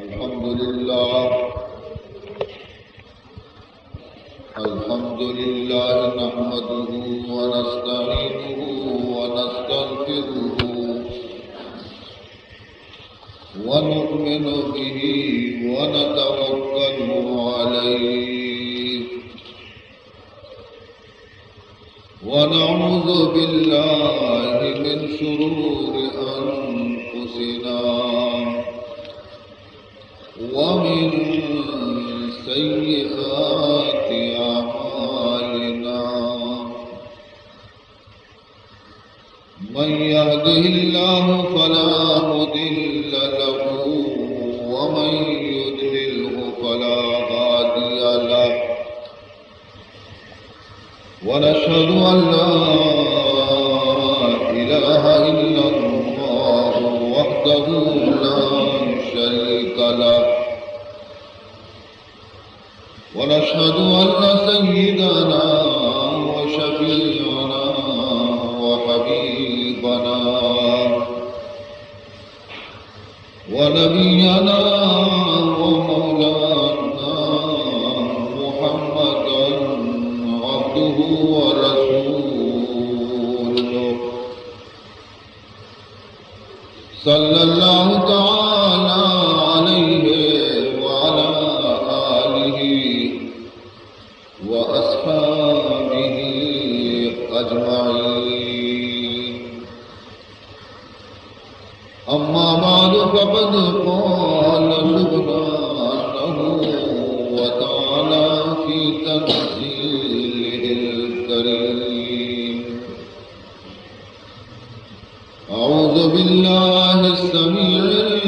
الحمد لله. الحمد لله نحمده ونستعينه ونستغفره ونؤمن به ونتوكل عليه ونعوذ بالله من شرور أنفسنا ومن سيئات أعمالنا. من يهده الله فلا مضل له ومن يضلله فلا هادي له. ونشهد أن لا إله إلا الله وحده لا شريك له. ونشهد أن سيدنا وشفيعنا وحبيبنا ونبينا ومولانا محمدا عبده ورسوله، صلى الله تعالى عليه وعلى آله وأصحابه أجمعين. أما بعد، فقد قال سبحانه وتعالى في تنزيله الكريم: أعوذ بالله السميع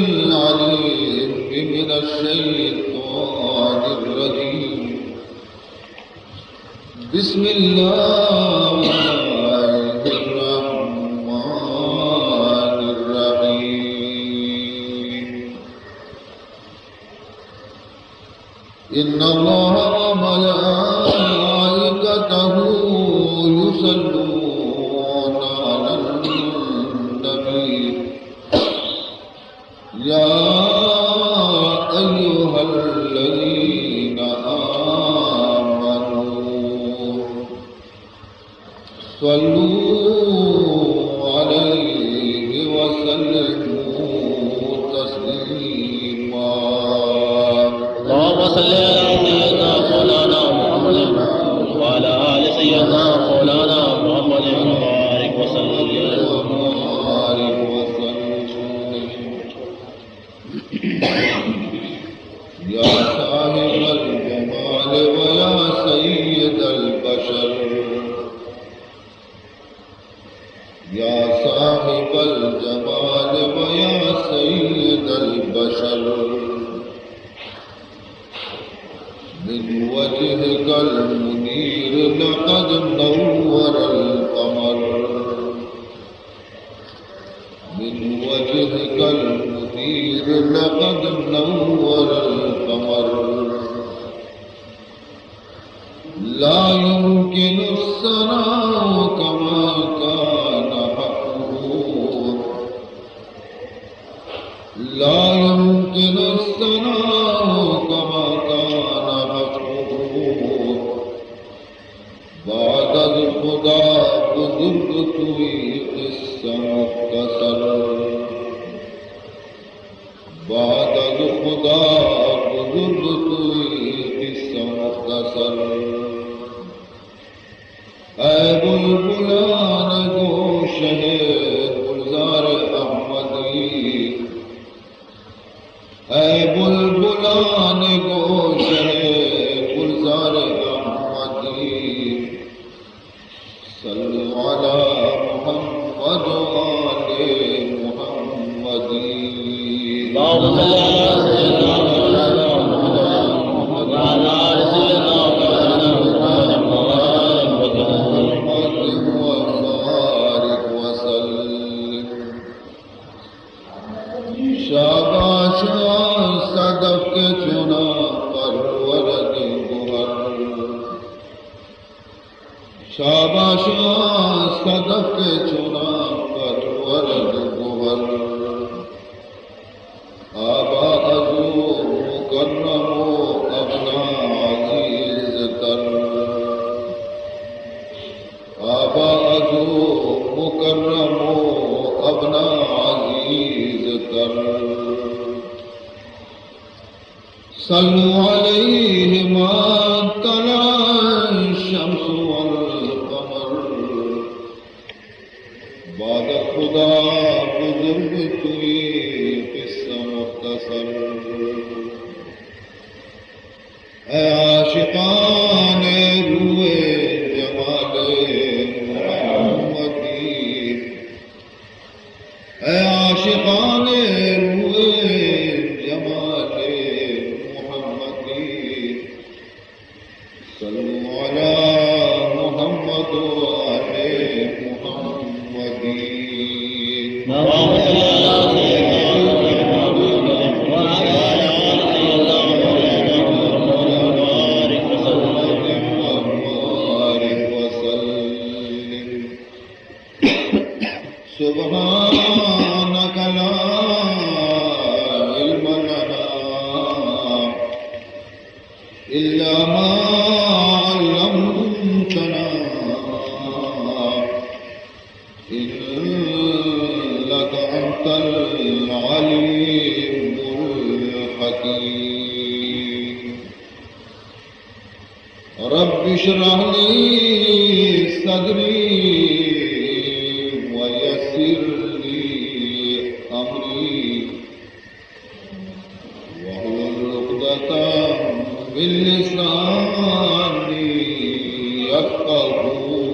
العليم من الشيطان الرجيم. بسم الله الرحمن الرحيم. إن الله وملائكته يصلون على النبي. يا أيها الذين آمنوا صلوا عليه وسلموا تسليما. اللهم صل على سيدنا مولانا محمد وعلى آل سيدنا مولانا محمد وبارك وسلم. وبارك وسلم. يا صاحب الجمال ويا سيد البشر، يا صاحب الجمال ويا سيد البشر، من وجهك المنير لقد نور القمر. من وجهك المنير لقد نور القمر. لا يمكن الثناء كما كان حقه. لا يمكن الثناء كما كان حقه. بعد از خدا بزرگ توئی قصه مختصر. بعد از خدا بزرگ توئی قصه مختصر. اے بلبلان گوشہ گلزار احمدی، اے بلبلان گوشہ گلزار احمدی، صلوا علی محمد و آل محمد. اللهم صل على سيدنا مولانا محمد وعلى آل سيدنا مولانا محمد وبارك وسلم. شاباش آں صدف کہ چناں پرورد گوہر. شاباش آں صدف کہ چناں پرورد گوہر. آبا ازو صلوا عليه ما طلع الشمس والقمر. بعد خدا بزرگ توئی قصہ مختصر. اے عاشقان روئے جمال محمدی، اے عاشقان روئے جمال محمدی، صلوا علی محمد و آل محمدی. اللهم صل على سيدنا محمد وعلى آل سيدنا محمد وبارك وسلم. وبارك وسلم. سبحانك لا علم لنا إلا ما علمتنا إنك أنت العليم الحكيم. رب اشرح لي صدري ويسر لي أمري واحلل عقدة من لساني يفقهوا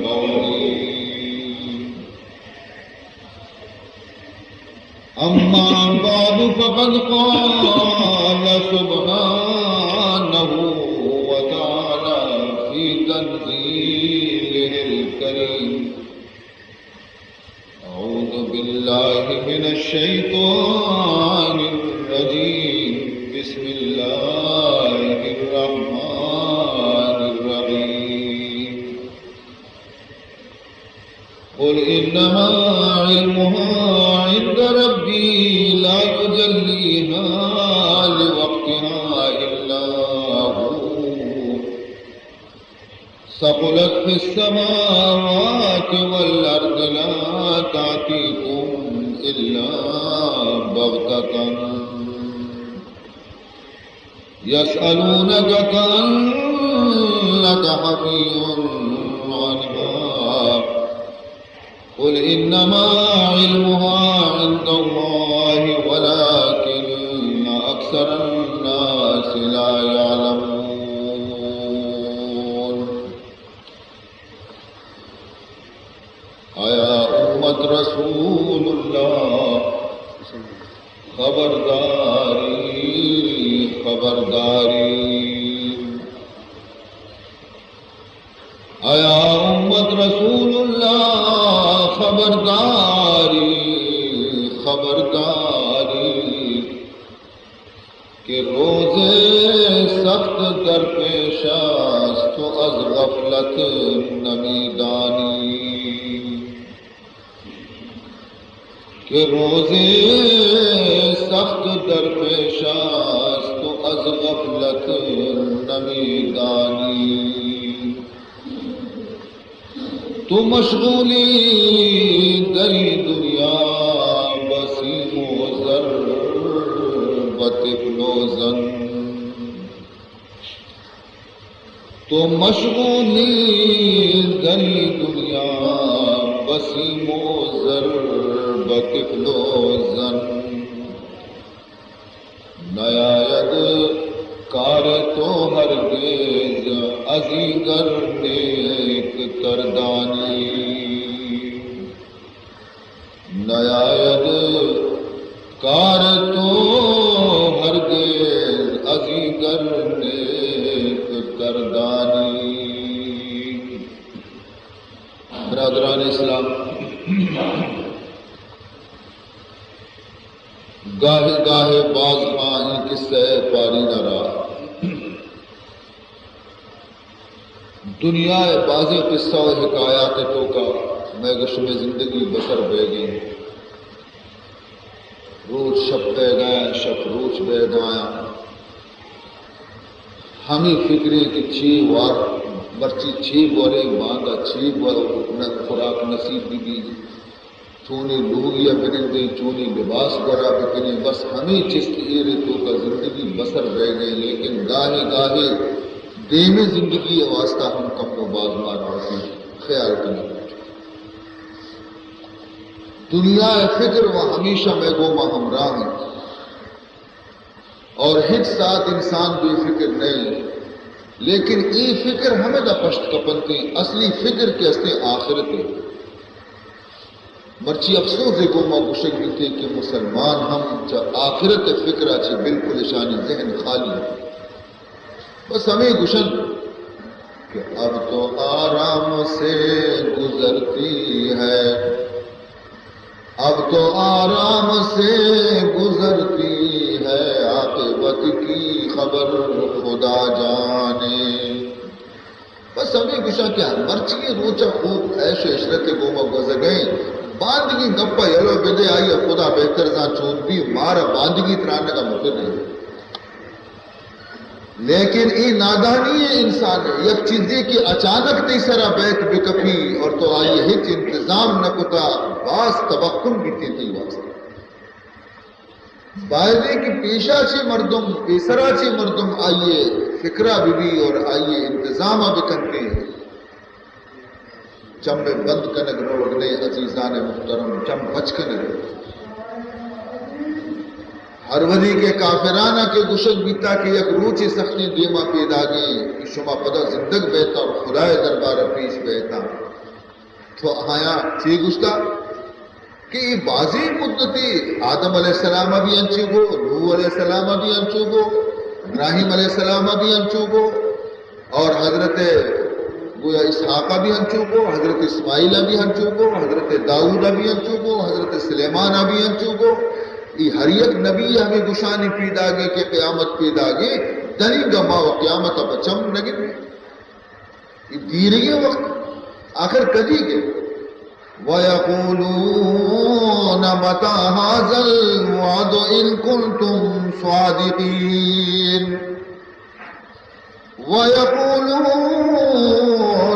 قولي. أما بعد، فقد قال سبحانه وتعالى في تنزيله الكريم: أعوذ بالله من الشيطان الرجيم. بسم الله الرحمن الرحيم. قل إنما علمها عند ربي لا يجليها لوقتها إلا هو. ثقلت في السماوات والأرض لا تأتيكم إلا بغتة. يسألونك كأنك حفي عنها. قل إنما علمها عند الله ولكن أكثر الناس لا يعلمون. آیا امت رسول اللہ، خبرداری، خبرداری. آیا امت رسول اللہ، خبرداری، خبرداری. کہ روزے سخت در پیش است و از غفلت نمی‌دانی. کہ روزے سخت در پیش است و از غفلت نمی‌دانی. تو مشغولی در این دنیا به سیم و زر، به طفل و زن. تو مشغولی در این دنیا به سیم و زر، به طفل و زن. نیاید کار تو هرگز از این در نیک تردانی. نیاید کار تو هرگز از این در نیک تردانی. برادران اسلام، گاہے گاہے باز ما اے قصہ ءَ پارین ءَ را، دنیا ءِ بازیں قصہ و حکایات ءِ توکا مئے گشمے زندگی بسر بیگیں. روچ شپ بیگایاں، شپ روچ بیگایاں. ہمے فکرے کہ چے وار، مرچی چے بوریں، باندا چے بور، خوراک نصیب بہ بی. چونیں لوگی ءَ بنندیں، چونیں لباس گورا بکنیں، بس ہمے چست ایر ءِ توکا زندگی بسر بئیگ ءَ، لیکن گاہے گاہے دیمے زندگی ءِ واسطہ ہم کم و باز مارا وتی خیال کنگ بوت۔ دنیا ءِ فکر و ہمیشہ مئے گوما ہمراہ انت۔ اور ہچ ساعت انسان بے فکر نہ انت، لیکن اے فکر ہمدا پشت کپنتیں، اصلی فکر کہ استیں آخرت ءِ۔ مرچی افسوز ءِ گوما گوشگ بیتیں کہ مسلمان ہم چہ آخرت ءِ فکر ءَ چہ بالکل اشانی ذہن خالی انت۔ بس ہمے گوشنت کہ اب تو آرام سے گزرتی ہے، اب تو آرام سے گزرتی ہے، عاقبت کی خبر خدا جانے۔ بس ہمے گوشاں کہ مرچی روچ ءَ خوب عیش و عشرت ءِ گوما گوزگ ءَ ایں، باندگی گپ ءَ یلو بدے، آئی ءَ خدا بہتر زان چون بی، مارا باندگی ترانگ ءَ مکن انت۔ لیکن اے نادانی ءِ انسان ءِ، یک چیزے کہ اچانک تئی سرا بیت بکپی اور تو آئی ءِ ہچ انتظام نہ کتا، باز تبکن بیتیں تئی واسطہ۔ بایدیں کہ پیشا چے مردم، پیسرا چے مردم آئی ءِ فکرا ببی اور آئی ءِ انتظاما بکنتیں۔ چم ءِ بند کنگ روگ نئے عزیزان محترم، چم پچ کنگ۔ ہر وھدی کہ کافرانا کہ گوشگ بیتا کہ یک روچے سختیں دیما پیداگیں کہ شما پدا زندگ بیتا اور خدائے دربارا پیش بیتا، تو آیاں چے گوشتا کہ اے بازیں مدتے آدم علیہ السلام ءَ بھی انچو گو، نوح علیہ السلام ءَ بھی انچو گو، ابراہیم علیہ السلام ءَ بھی انچو گو، اور حضرت گویا اسحاق ءَ بھی انچو گو، حضرت اسماعیل ءَ بھی انچو گو، حضرت داؤد ءَ بھی انچو گو، حضرت سلیمان ءَ بھی انچو گو۔ اے ہر یک نبی ءَ ہمے گشانی پیداگے کہ قیامت پیداگے، دنیگا ما و قیامت ءَ پہ چم نگندیں۔ اے دیرگیں وقت، آخر کدی کہ؟ وَيَقُولُونَ مَتَىٰ هَٰذَا الْوَعْدُ إِن كُنتُمْ صَادِقِينَ۔ وَيَقُولُونَ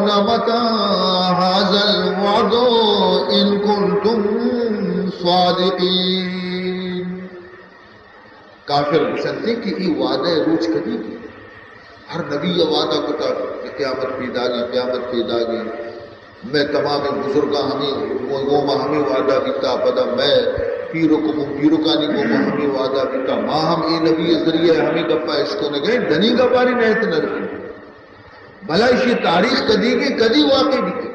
مَتَىٰ هَٰذَا الْوَعْدُ إِن كُنتُمْ صَادِقِينَ۔ کافر گوشنت کہ اے وعدہ ءِ روچ کدی؟ ہر نبی ءَ وعدہ کتا کہ قیامت پیداگیں، قیامت پیداگیں۔ مئے تمامیں بزرگاں ہمے گوما ہمے وعدہ بیتا، پدا مئے پیرک و پیرکانی گوما ہمے وعدہ بیتا۔ ما ہم اے نبی ءِ ذریعہ ءَ ہمے گپا اشکنگیں، دنیگا باری نئیت نرسی۔ بھلا ایشی تاریخ کدیگیں، کدی واقع بیتیں؟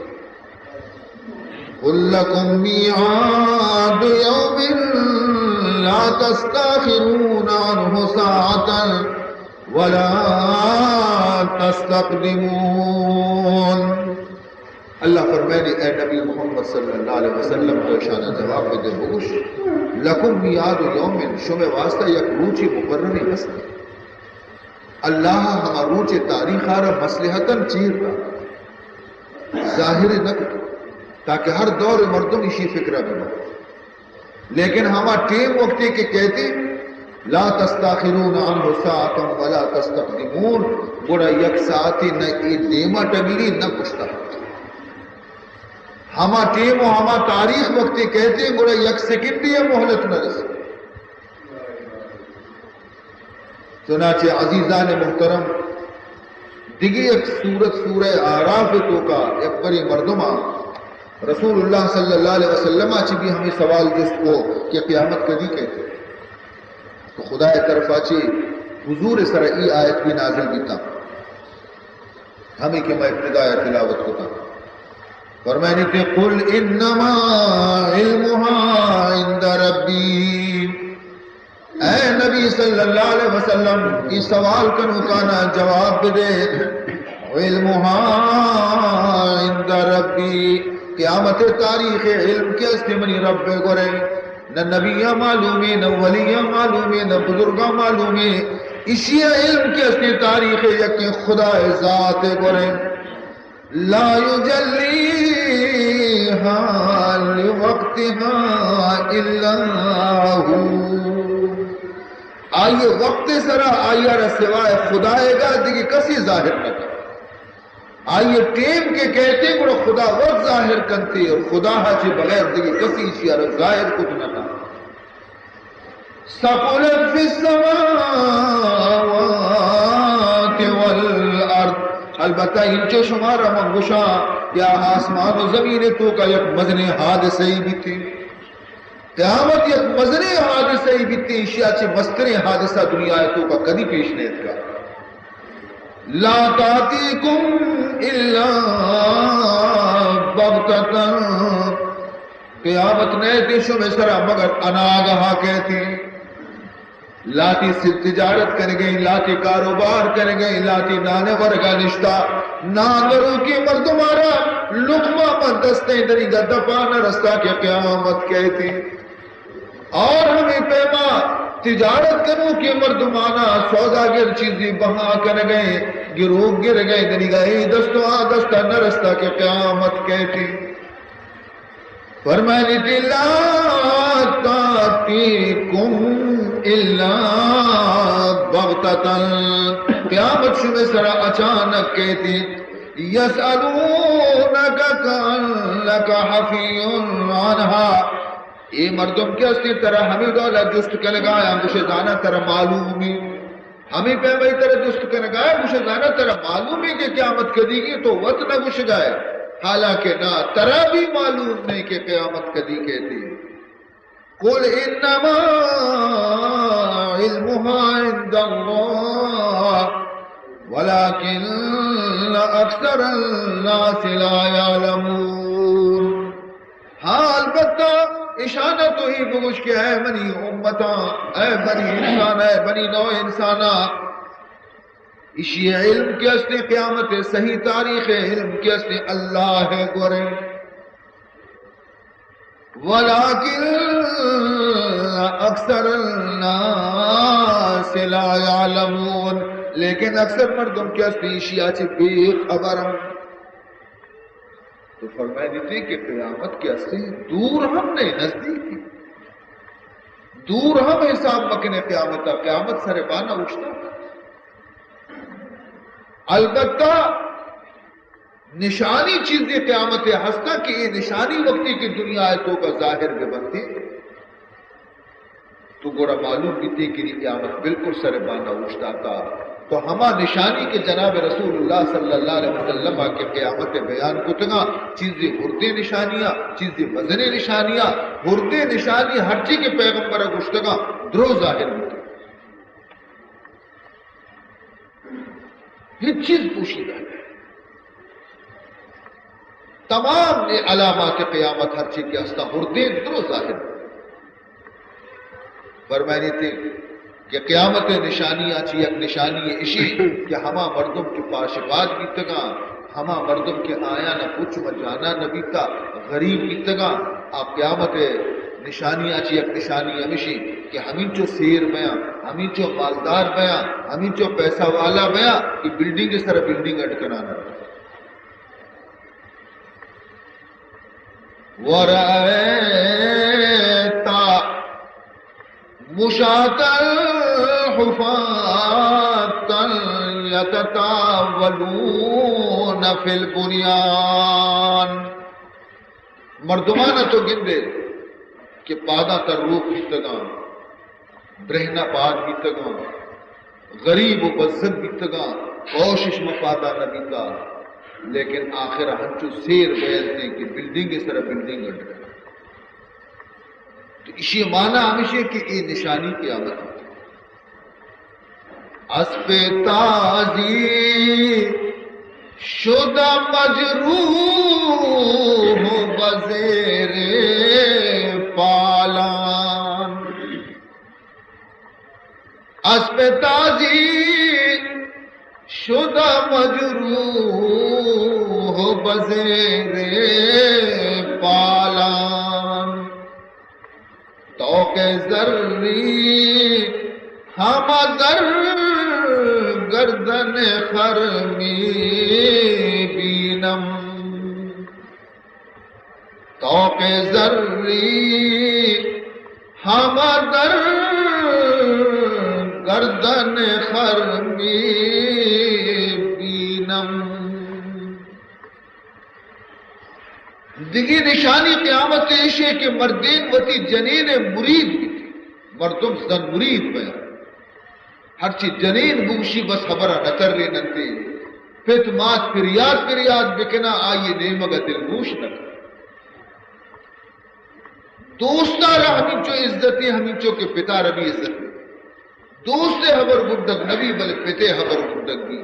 قُل لَّكُم مِّيعَادُ يَوْمٍ لَّا تَسْتَأْخِرُونَ عَنْهُ سَاعَةً وَلَا تَسْتَقْدِمُونَ۔ اللہ فرمائنی، اے نبی محمد صلی اللہ علیہ وسلم، تو اشانا جواب بدے، بگوش، لَّكُم مِّيعَادُ يَوْمٍ، شمے واسطہ یک روچے مقرریں ہست۔ اللہ ءَ ہما روچ ءِ تاریخ ءَ را مصلحتاً چیر دات، ظاہر نہ کت، تاکہ ہر دور ءِ مردم ایشی فکر ءَ بہ بنت۔ لیکن ہما ٹیم وقتے کہ کئیت، لَا تَسْتَأْخِرُونَ عَنْهُ سَاعَةً وَلَا تَسْتَقْدِمُونَ، گڑا یک ساعتے نہ اے دیما ٹگلی نہ پشتا۔ ہما ٹیم و ہما تاریخ وقتے کئیت، گڑا یک سیکنڈے ءَ مہلت نہ رسی۔ چنانچہ عزیزان محترم، دگہ یک سورت، سورہ اعراف ءِ توکا یک برے مردما رسول اللہ صلی اللہ علیہ وسلم ءَ چہ بھی ہمے سوال جست کو کہ قیامت کدی کئیت؟ تو خدا ءِ طرفا چہ حضور ءِ سرا اے آیت بھی نازل بیتا، ہمے کہ ما ابتدا ءَ تلاوت کتا۔ فرمائنی تے، قُلْ إِنَّمَا عِلْمُهَا عِندَ رَبِّي۔ اے نبی صلی اللہ علیہ وسلم، اے سوال کنوکانا جواب بدے، علمها عند ربی، قیامت ءِ تاریخ ءِ علم کہ است منی رب ءِ گورے، نہ نبیاں معلومے، نہ ولیاں معلومے، نہ بزرگاں معلومے، ایشی ءِ علم کہ است تاریخ ءِ یکیں خدا ءِ ذات ءِ گورے۔ لا يجليها لوقتها إلا هو۔ آئی ءِ وقت ءِ سرا آئی ءَ را سوائے خدائیگا دگہ کسے ظاہر نہ کنت۔ آئی ٹیم کہ کئیت گڑا خدا وت ظاہر کنت، اور خدا ءَ چہ بغیر دگہ کسی ایشی ءَ را ظاہر کت نہ کنت۔ ثقلت فی السماوات والارض۔ البتہ انچو شمارا من گوشاں کہ آسمان و زمین توکا یک مزنیں حادثہ ای بیتی۔ قیامت یک مزنیں حادثہ ای بیتی، ایشی ءَ چہ مستریں حادثہ دنیا ءِ توکا کدی پیش نیتکا۔ لا تأتیکم الا بغتة۔ قیامت نئیتی شمئے سرا مگر اناگہا کئیتی۔ لاتی سر تجارت کنگئے، لاتی کاروبار کنگئے، لاتی نان ورگا نشتا، نان وروکی مردمارا لقمہ پہ دستیں دنیگا دپا نہ رستا کہ قیامت کئیتی۔ اور ہمے پیما تجارت کنوکیں مردمانا سوداگر چیزی بہا کنگئے، گروک گرگئے، دنیگا اے دست و آ دستا نہ رستا کہ قیامت کئیتی۔ فرمائنی تی، لا تأتیکم الا بغتة، قیامت شمئے سرا اچانک کئیتی۔ یسألونک کأنک حفی عنہا، اے مردم کہ ہستی ترا ہمے ڈولا جست کنگا، آیاں گوشے زانا ترا معلومی۔ ہمے پیما ترا جست کنگا، گوشے زانا ترا معلومی کہ قیامت کدیگی، تو وت نہ گوشگائے۔ حالانکہ نا، ترا بھی معلوم نہیں کہ قیامت کدی کئیتی۔ قل انما علمها عند الله ولكن اكثر الناس لا يعلمون۔ ہاں، البتہ اشانا تو ای بگوش کہ اے منی امتاں، اے بنی انسان، اے بنی نوع انسانا، اشی علم کہ استے قیامت، صحیح تاریخ علم کہ استے اللہ گورے۔ ولكن اكثر الناس لا يعلمون، لیکن اکثر مردم کہ استے اشی ءَ چہ بے خبر انت۔ تو فرمائے دیتے کہ قیامت کہ استے دور ہم نہیں، نزدیک ہی۔ دور ہم حساب مکنے قیامت، قیامت سر بانا اوشتا۔ البتہ نشانی چیزے قیامت ءِ ہستاں کہ اے نشانی وقتی کہ دنیا ءِ توکا ظاہر بہ بنتی، تو گڑا معلوم بیتی کہ نی قیامت بالکل سر بانا اوشتاتا۔ تو ہما نشانی کہ جناب رسول اللہ صلی اللہ علیہ وسلم ءَ کہ قیامت ءِ بیان کتگاں، چیزے ہردیں نشانیاں، چیزے مزنیں نشانیاں، ہردیں نشانی ہرچی کہ پیغمبر ءَ گوشتگاں، درو ظاہر بیتی۔ ہچ چیز پوشیدہ نہیں۔ تمام اے علامات قیامت ہرچی کہ ہستا ہردیں درو ظاہر۔ فرمائنی تی کہ قیامت نشانی آ چی یک نشانی اشی کہ ہما مردم کہ پاشپات بیتگاں، ہما مردم کہ آیانا پچ و جانا نبیتا، غریب بیتگاں، آ قیامت نشانی آ چی یک نشانی ہمشی کہ ہمینچو سیر بیاں، ہمینچو مالدار بیاں، ہمینچو پیسہ والا بیاں کہ بلڈنگ سر بلڈنگ اڈ کنانا۔ ورأيت مشاة حفاة يتطاولون في البنيان۔ مردمانا تو گندے کہ پاداں تروک بیتگاں، برہنہ پاد بیتگاں، غریب و بزگ بیتگاں، کوشش ما پادا نہ بیتا، لیکن آخر ہنچو سیر بیلتے کہ بلڈنگ سر بلڈنگ اڈ۔ تو اشی معنی ہمیشہ کہ اے نشانی قیامت۔ اسب تازی شد مجروح بزیر پالان۔ اسب تازی شد مجروح بزیر پالان۔ طوق زری ہم در گردن خر می بینم۔ طوق زری ہم در گردن خر می بینم۔ دگہ نشانی قیامت ایشے کہ مردین وتی جنین مرید بیت، مردم زن مرید بیا، ہرچی جنین بوشی بس ہبرا نتریننتے، پت مات پریاد پریاد بکنا، آئی نیمگ دلگوش نہ۔ دوستارا ہمینچو عزتی، ہمینچو کہ پتارا بھی عزت۔ دوست ہبر گڈگ نبی، بلے پتے ہبر گڈگ بھی۔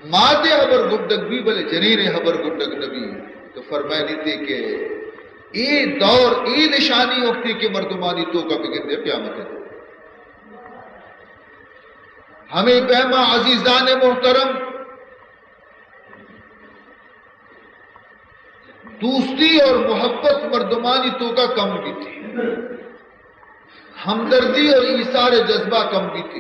ماتے ہبر گڈگ بھی، بلے جنین ہبر گڈگ نبی۔ تو فرمائنیتے کہ اے دور، اے نشانی وقتی کہ مردمانی توکا بگندے قیامت ہے۔ ہمیں پیما عزیزان محترم، دوستی اور محبت مردمانی توکا کم بیتی، ہمدردی اور ایثار جذبہ کم بیتی،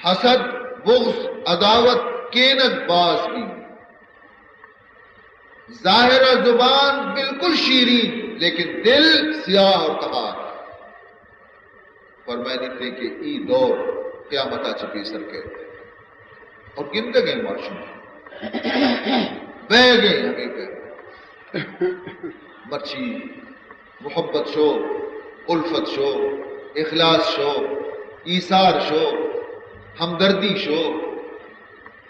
حسد، بغض، عداوت، کینگ باز بی۔ ظاہر زبان بالکل شیرین، لیکن دل سیاہ اور قہار۔ فرمائنیتے کہ ای دور قیامتا چہ پیسر کئیت۔ اور گندگیں ما شما، بئیگیں ہمیں پہ مرچی محبت شو، الفت شو، اخلاص شو، ایثار شو، ہمدردی شو،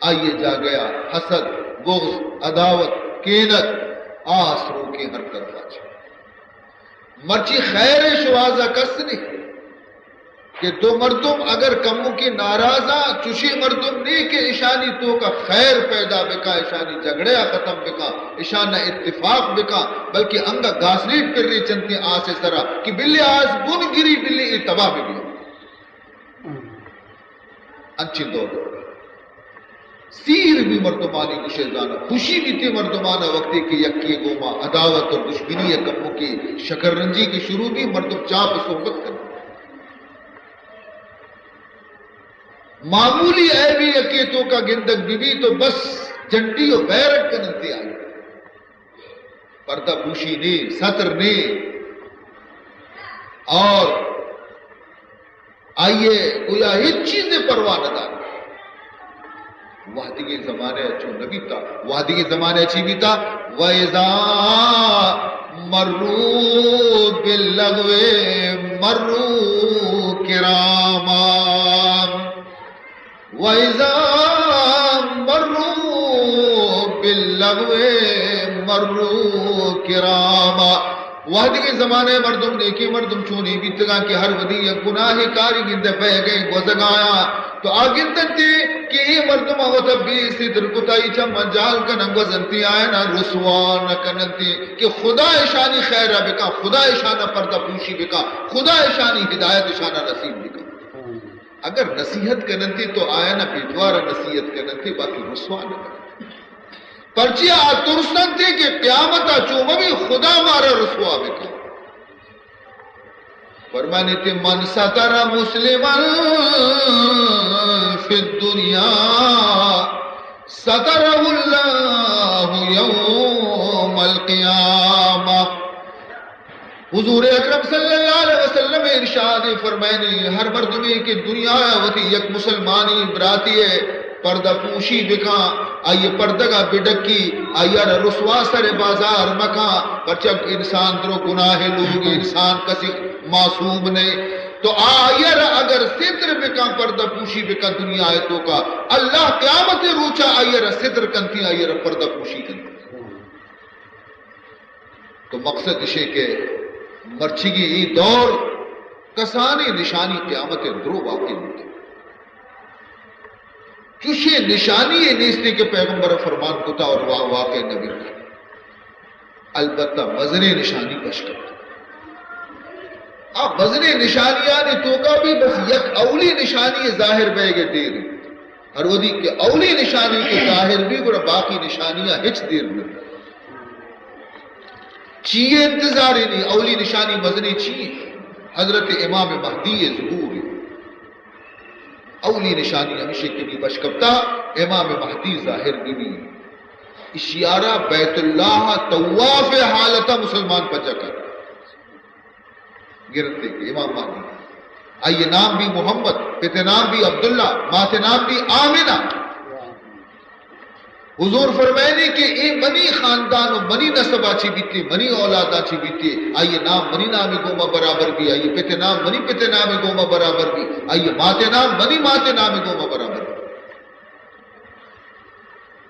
آئی جاگہا حسد، بغض، عداوت، کینت، آس روکیں ہر طرفا چہ۔ مرچی خیر شوہازا کس نے کہ دو مردم اگر کمکے ناراضاں، چوشیں مردم نے کہ اشانی توکا خیر پیدا بکا، اشانی جھگڑیا ختم بکا، اشانا اتفاق بکا، بلکہ انگا گاسلیٹ پر ریچنتے آس سرا کہ بلے آس بن گری، بلے اے تباہ ببی۔ انچیں دور۔ سیر بی مردمانی گوشے زانا، خوشی بیتی مردمانا وقتی کہ یکے گوما عداوت اور دشمنی یا کمکے شکر رنجی کہ شروع بی، مردم چاپ صحبت کن۔ معمولی عیبی یکے توکا گندگ بی بی تو بس جنڈی و بیرک کننتے آئی۔ پردہ پوشی نے، ستر نے، اور آئیے گویا ہچ چیزے پرواہ نہ دار۔ وہدیگیں زمانے چو نبیتا، وہدیگیں زمانے چی بیتا؟ وَإِذَا مَرُّوا بِاللَّغْوِ مَرُّوا كِرَامًا۔ وَإِذَا مَرُّوا بِاللَّغْوِ مَرُّوا كِرَامًا۔ وہدیگیں زمانے مردم، نیکیں مردم چونیں بیتگاں کہ ہر وہدی یک گناہے کاری گندے پہ گئے گوزگایاں، تو آ گندنتے کہ اے مردم وتا بے ستر کتا، اے چماں جال کنن گوزنتی، آیانا رسوا نہ کننتی کہ خدا اشانی خیرا بکا، خدا اشانا پردہ پوشی بکا، خدا اشانی ہدایت اشانا نصیب بکا۔ اگر نصیحت کننتی تو آیانا بیتوارا نصیحت کننتی، باقی رسوا نہ کننتی۔ پرچیا آ ترسنتی کہ قیامتا چو مبی خدا مارا رسوا بکن۔ فرمانیتی، من ستر مسلما فی الدنیا سترہ اللہ یوم القیامہ۔ حضور اکرم صلی اللہ علیہ وسلم ارشاد فرمائنی، ہر مردمے کہ دنیا وتی یک مسلمانی براتی پردہ پوشی بکاں، آئی پردگا بڈکی، آئی را رسوا سر بازار مکاں، پرچہ انسان درو گناہ لوگ، انسان کسی معصوم نہیں، تو آئی را اگر ستر بکاں، پردہ پوشی بکاں دنیا توکا، اللہ قیامت روچا آئی را ستر کنتی، آئی را پردہ پوشی کنتی۔ تو مقصد اشے کہ مرچیگی ای دور کسانی نشانی قیامت درو واقع بوتے۔ چوشیں نشانی نیستی کہ پیغمبر فرمان کتا اور وا-، واقع نبی۔ البتہ مزنیں نشانی پش کپت۔ آ مزنیں نشانیانی توکا بھی بس یک اولی نشانی ظاہر بیگے دیر۔ ہر وھدی کہ اولی نشانی کہ ظاہر بی، گڑا باقی نشانیاں ہچ دیر نہ۔ چی انتظار نی؟ اولی نشانی مزنی چی؟ حضرت امام مہدی ظہور۔ اولی نشانی ہمیشہ کہ بی بشکپتا، امام مہدی ظاہر بی بی۔ اشیارا بیت اللہ طواف حالتا مسلمان پجا کر۔ گرنتے کہ امام مہدی۔ آئی نام بی محمد، پت نام بی عبداللہ، مات نام بی آمنہ۔ حضور فرمائنی کہ اے منی خاندان و منی نسبا چی بیتی، منی اولادا چی بیتی، آئی نام منی نام گوما برابر بی، آئی پت نام منی پت نام گوما برابر بی، آئی مات نام منی مات نام گوما برابر بی۔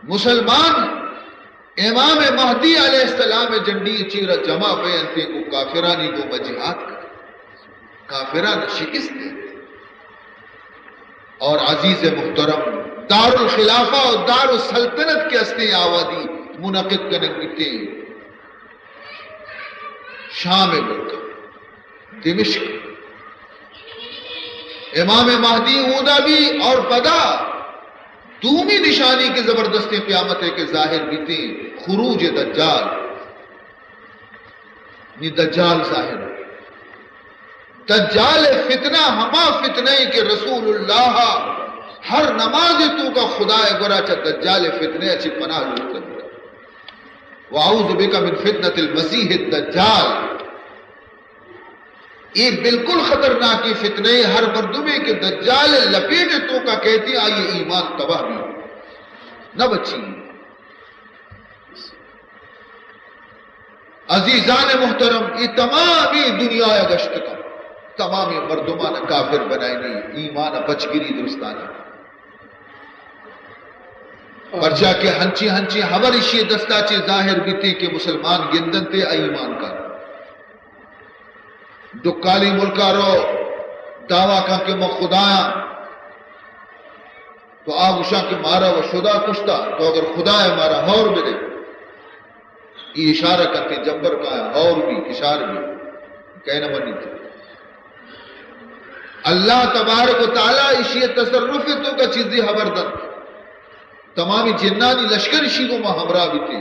مسلمان امام مہدی علیہ السلام جنڈی چیرا جمع بینتے کو کافرانی گوما جہاد کر، کافران شکست دے۔ اور عزیز محترم، دار الخلافہ و دار السلطنت کے ہستے آوادی منعقد کنگ بیتے شام ملک، دمشق۔ امام مہدی اودا بی اور پدا دومی نشانی کے زبردستیں قیامت ہے کہ ظاہر بیتے خروج دجال۔ نی دجال ظاہر۔ دجال فتنہ ہما فتنہ ہے کہ رسول اللہ ہر نماز تو کا خدا گورا چا دجال فتنہ اچھی پناہ لوٹ کر۔ واعوذ بک من فتنة المسیح الدجال۔ یہ بالکل خطرناکی فتنہ ہے۔ ہر مردمے کہ دجال لپیٹ تو کا کہتی آئی ایمان تباہ بھی نہ بچی۔ عزیزان محترم، یہ تمامی دنیا گشت کن، تمامی مردمان کافر بنائنی، ایمان پچگری درستانی۔ پرچا کہ ہنچی ہنچی خبر اشی دستا چے ظاہر بیتے کہ مسلمان گندنتے ایمان کا۔ ڈکالی ملکا رو دعویٰ کن کہ من خدایاں، تو آ گوشاں کہ مارا و شدا کشتا، تو اگر خدا ہے مارا ہور بدے۔ ای اشارہ کرتے جمبر کا ہے، ہور بھی، کشار بھی، کہنا منی تھے۔ اللہ تبارک و تعالی اشی تصرف تو کا چیزی خبر دن۔ تمامی جنانی لشکر اشی کو ما ہمراہ بیتے۔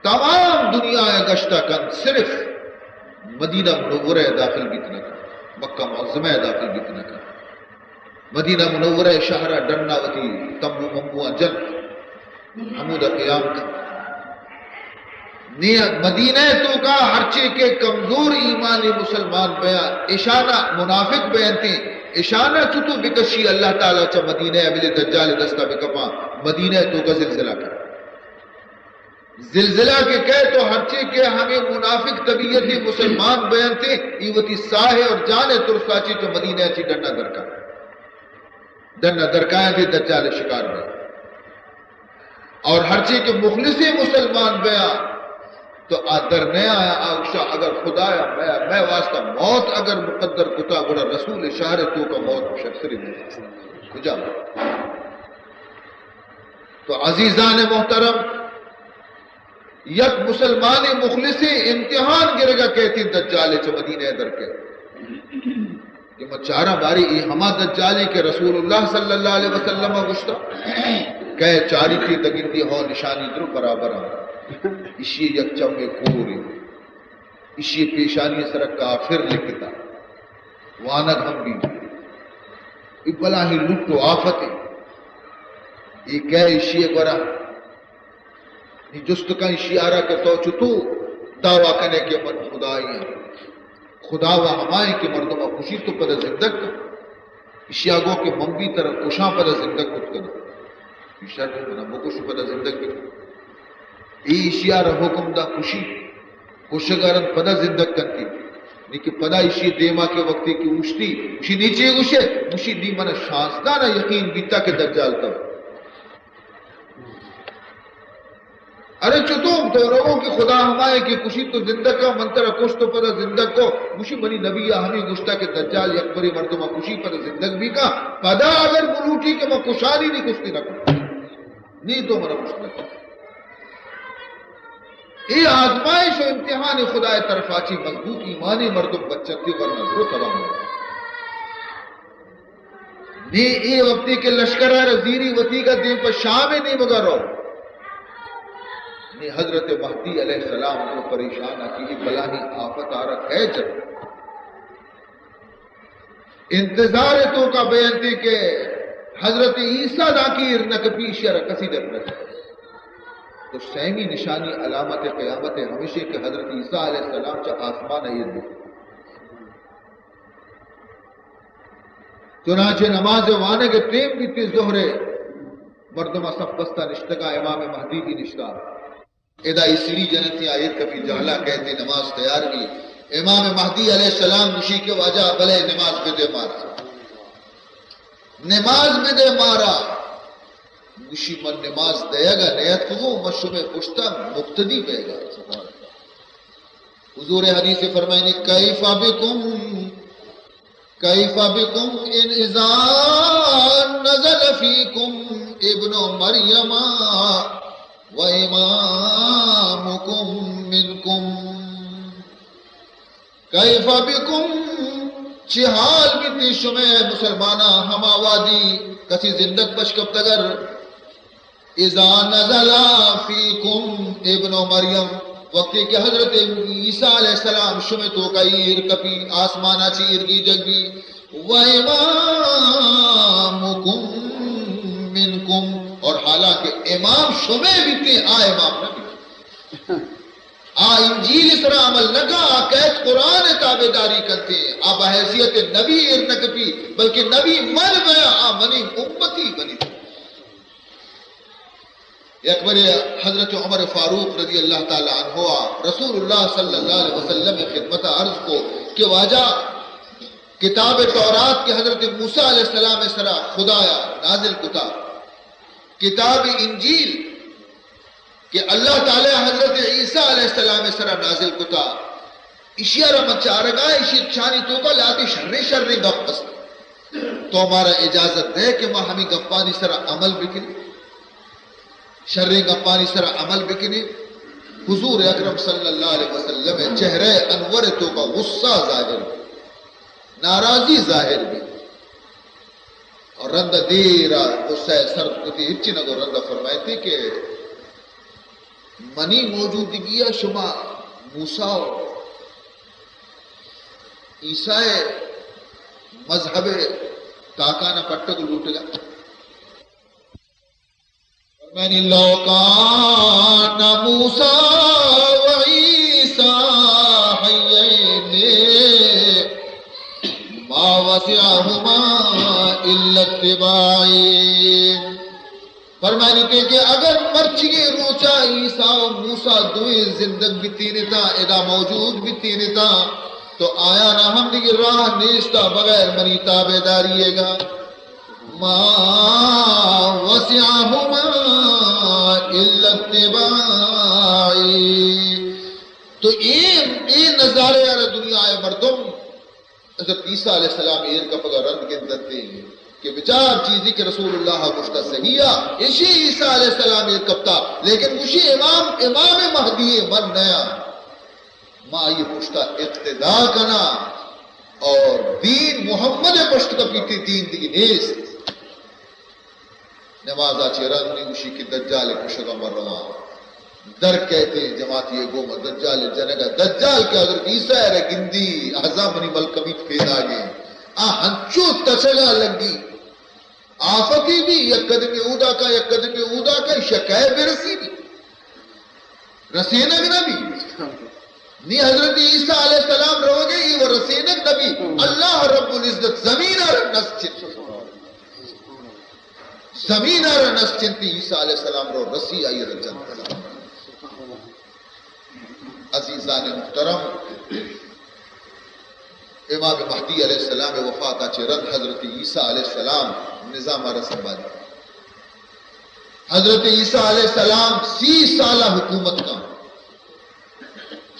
تمام دنیا ء گشت ء کنت، صرف مدینہ منورہ ء داخل بیت نہ کنت، مکہ معظمہ ء داخل بیت نہ کنت۔ مدینہ منورہ ء شہر ء ڈن ء وتی تمبو ممبو آں جنت، ہمود ء قیام کنت۔ نی مدینہ ء توکا ہرچے کہ کمزور ایمانی مسلمان بیاں، اشانا منافق بیانتیں، اشانا چتو بکشی اللہ تعالی چہ مدینہ ء بلے دجال ء دستا بکپاں، مدینہ ء توکا زلزلہ کنت۔ زلزلہ کہ کئے تو ہرچے کہ ہمے منافق طبیعتی مسلمان بینتے، ای وتی ساہ اور جان ترسا چی تو مدینہ چی ڈنا درکا، ڈنا درکایاں دے دجال شکار بے۔ اور ہرچے کہ مخلص مسلمان بیا تو آ در نیا آ، اوشا اگر خدایا میا، مئے واسطہ موت اگر مقدر کتا، گڑا رسول شہر تو کا موت شرتری نہیں۔ کجا؟ تو عزیزان محترم، یک مسلمان مخلص امتحان گرگا کہتی دجال چہ مدینہ در کے کہ ما چارا باری ای ہما دجالی کہ رسول اللہ صلی اللہ علیہ وسلم گشتا کہ چاری کی دگندی ہو نشانی درو برابر ہم اشی یک چم کوری، اشی پیشانی سر کافر لکھتا، وانگ ہم بھی، ای بلاہیں لٹ و آفت ہے۔ ای کئے اشی گورا نی جست کن اشیارا کہ تو چتو دعویٰ کنے کہ من خدائی ہاں۔ خدا و ہمائیں کہ مردم کشی تو پدا زندگ کن۔ اشیا گو کہ من بھی ترا کشاں پدا زندگ کت کناں۔ ایشا کہ منا بکش پدا زندگ بکن۔ ای اشیارا حکم دا کشی۔ کشگارن پدا زندگ کنتی۔ نی کہ پدا اشی دیما کہ وقتی کہ اوشتی، اشی نی چے گوشے؟ اشی نی منا شانزدہ نا یقین بیتا کہ دجال تو۔ ارے چتو تو روگو کہ خدا ہمائے کہ کشی تو زندگ کا، من ترا کشت و پدا زندگ کو۔ گوشی منی نبی ہمیں گشتا کہ دجال یک بری مردم کشی پدا زندگ بھی کا، پدا اگر بلوٹی کہ من کشانی نی کشتی نہ کو، نی تو من کشت نہ کو۔ اے آزمائش و امتحان خدا طرفا چی مضبوط ایمانی مردم بچتی ورنہ درو تباہ۔ نی اے وقتی کہ لشکر ء را زیری وتیگا دیم پہ شام ء نیمگا رو۔ نی حضرت مہدی علیہ السلام تو پریشان ء کہ اے بلاہیں آفت آ را کئے جت۔ انتظار ء توکا بینتے کہ حضرت عیسیٰ داں کہ ایر نہ کپی، ایشی ء را کسی در نہ۔ تو سیمی نشانی علامت قیامت ہمیشہ کہ حضرت عیسیٰ علیہ السلام چہ آسمان ء ایر بکن۔ چنانچہ نماز وانگ ء ٹیم بیتی ظہر ء، مردم سب بستا نشتگا، امام مہدی بھی نشتا۔ ادا ای سیڑھی جنتی آ ایر کپی، جہلا کہتے نماز تیار بھی۔ امام مہدی علیہ السلام گوشی کہ واجہ بلے نماز بدے مارا، نماز بدے مارا۔ گوشی من نماز دیگا نیت کو، من شمے پشتا مقتدی بیگا۔ حضور حدیث فرمائنی، کیف بکم، کیف بکم ان اذا نزل فیکم ابن مریم و امامکم منکم۔ کیف بکم، چی حال بیتی شمے مسلماناں ہما وادی کسی زندگ پش کپتگر؟ اذا نزل فیکم ابن مریم، وقتی کہ حضرت عیسیٰ علیہ السلام شمے توکا ایر کپی، آسمانا چی ایر گیجگ بی، و امامکم منکم، اور حالانکہ امام شمے بیتے، آ امام نہ بیتے۔ آ انجیل سرا عمل نہ کا، آ کہت قرآن تابعداری کنتے، آ بحیثیت نبی ایر نہ کپی، بلکہ نبی من بیا، آ منی امتی بنی۔ یک برے حضرت عمر فاروق رضی اللہ تعالی عنہ آ رسول اللہ صلی اللہ علیہ وسلم خدمت عرض کو کہ واجہ، کتاب تورات کہ حضرت موسیٰ علیہ السلام سرا خدایا نازل کتا، کتاب انجیل کہ اللہ تعالی حضرت عیسیٰ علیہ السلام سرا نازل کتا، اشیا را من چارگا، اشی چانی توکا لاتے شریں شریں گپ است۔ تو مارا اجازت دے کہ ما ہمیں گپانی سرا عمل بکنیں، شریں گپانی سرا عمل بکنیں۔ حضور اکرم صلی اللہ علیہ وسلم چہرہ انور توکا غصہ ظاہر بی، ناراضی ظاہر بی۔ اور رند دیرا غصہ سرد کتی، ہچی نگو، رند فرمائیتی کہ منی موجودگی شما موسیٰ و عیسیٰ مذہب تاکان پٹگ لوٹگا۔ فرمانی، لو کان موسیٰ و عیسیٰ حیین ما وسعہما الا اتباعی۔ فرمانی کہ اگر مرچی روچا عیسیٰ و موسیٰ دوئیں زندگ بیتینتا، ادا موجود بیتینتا، تو آیانا ہم دیگہ راہ نیستا بغیر منی تابعداری گا۔ ما وسعہما الا اتباعی۔ تو اے، اے نظارہ را دنیا مردم حضرت عیسیٰ علیہ السلام ایر کپگا رند گندنتے کہ بچار چیزی کہ رسول اللہ گوشتا صحیح آ، اشی عیسیٰ علیہ السلام ایر کپتا، لیکن گوشی امام، امام مہدی من نیا۔ ما آئی پشتا اقتدا کنا اور دین محمد پشت کپیتی، دین دیگی نیست۔ نمازا چہ رند نی گوشی کہ دجال کشگا من رواں۔ در کئیت، جماعتی گوما دجال جنگا، دجال کہ حضرت عیسیٰ را گندی، ہزا منی ملکمیت پیداگیں۔ آ ہنچو تچگا لگی۔ آفتی بی، یک قدمی اودا کا، یک قدمی اودا کا، شکای برسی بی۔ رسینگ نبی۔ نی حضرت عیسیٰ علیہ السلام روگے، ای و رسینگ نبی۔ اللہ رب العزت زمین را نس چنتی۔ زمین را نس چنتی، عیسیٰ علیہ السلام رو رسی آئی را جنت۔ عزیزان محترم، امام مہدی علیہ السلام وفاتا چہ رند حضرت عیسیٰ علیہ السلام نظام را سنبھالی۔ حضرت عیسیٰ علیہ السلام سی سالہ حکومت کن۔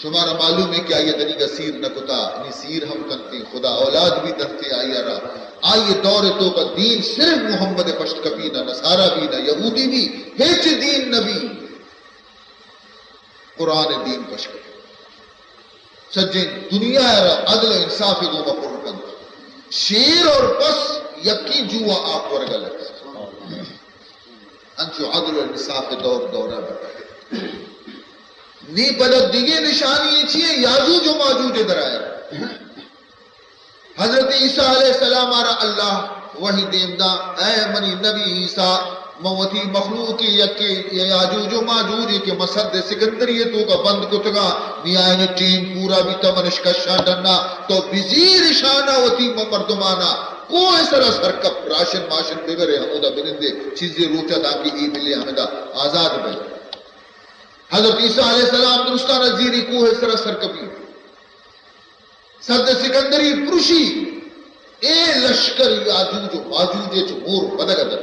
شمارا معلوم ہے کہ آئی دنیگا سیر نہ کتا، نی سیر ہم کنتے، خدا اولاد بھی دنتے آئی را۔ آئی دور توکا دین صرف محمد پشت کپی، نہ نصارہ بھی، نہ یہودی بھی، ہچ دین نبی۔ قرآن دین پشت کپی۔ سجیں دنیا را عدل و انصاف گوما پر کنت۔ شیر اور پس یکی جوا آپ ورگا لگت۔ انچو عدل و انصاف دور دورہ بہ۔ نی پدا دیگہ نشانی چیئے؟ یاجوج و ماجوج درائے۔ حضرت عیسیٰ علیہ السلام آرا اللہ وحی دیم دا، اے منی نبی عیسیٰ، من وتی مخلوق یکے یاجوج و ماجوج کہ مسد سکندری توکا بند کتگا، نی آئین ٹیم پورا بیتا، من اشکشاں ڈنا، تو بزیر شانا وتی مردمانا۔ کوہ سرا سرکپ، راشن ماشن ببرے، ہمودا بنندے، چیزے روچا دانکہ اے ملے ہمدا آزاد بئے۔ حضرت عیسیٰ علیہ السلام درستانا زیری کوہ سرا سرکپی۔ سد سکندری پرشی، اے لشکر یاجوج و ماجوج چو مور بدگ در۔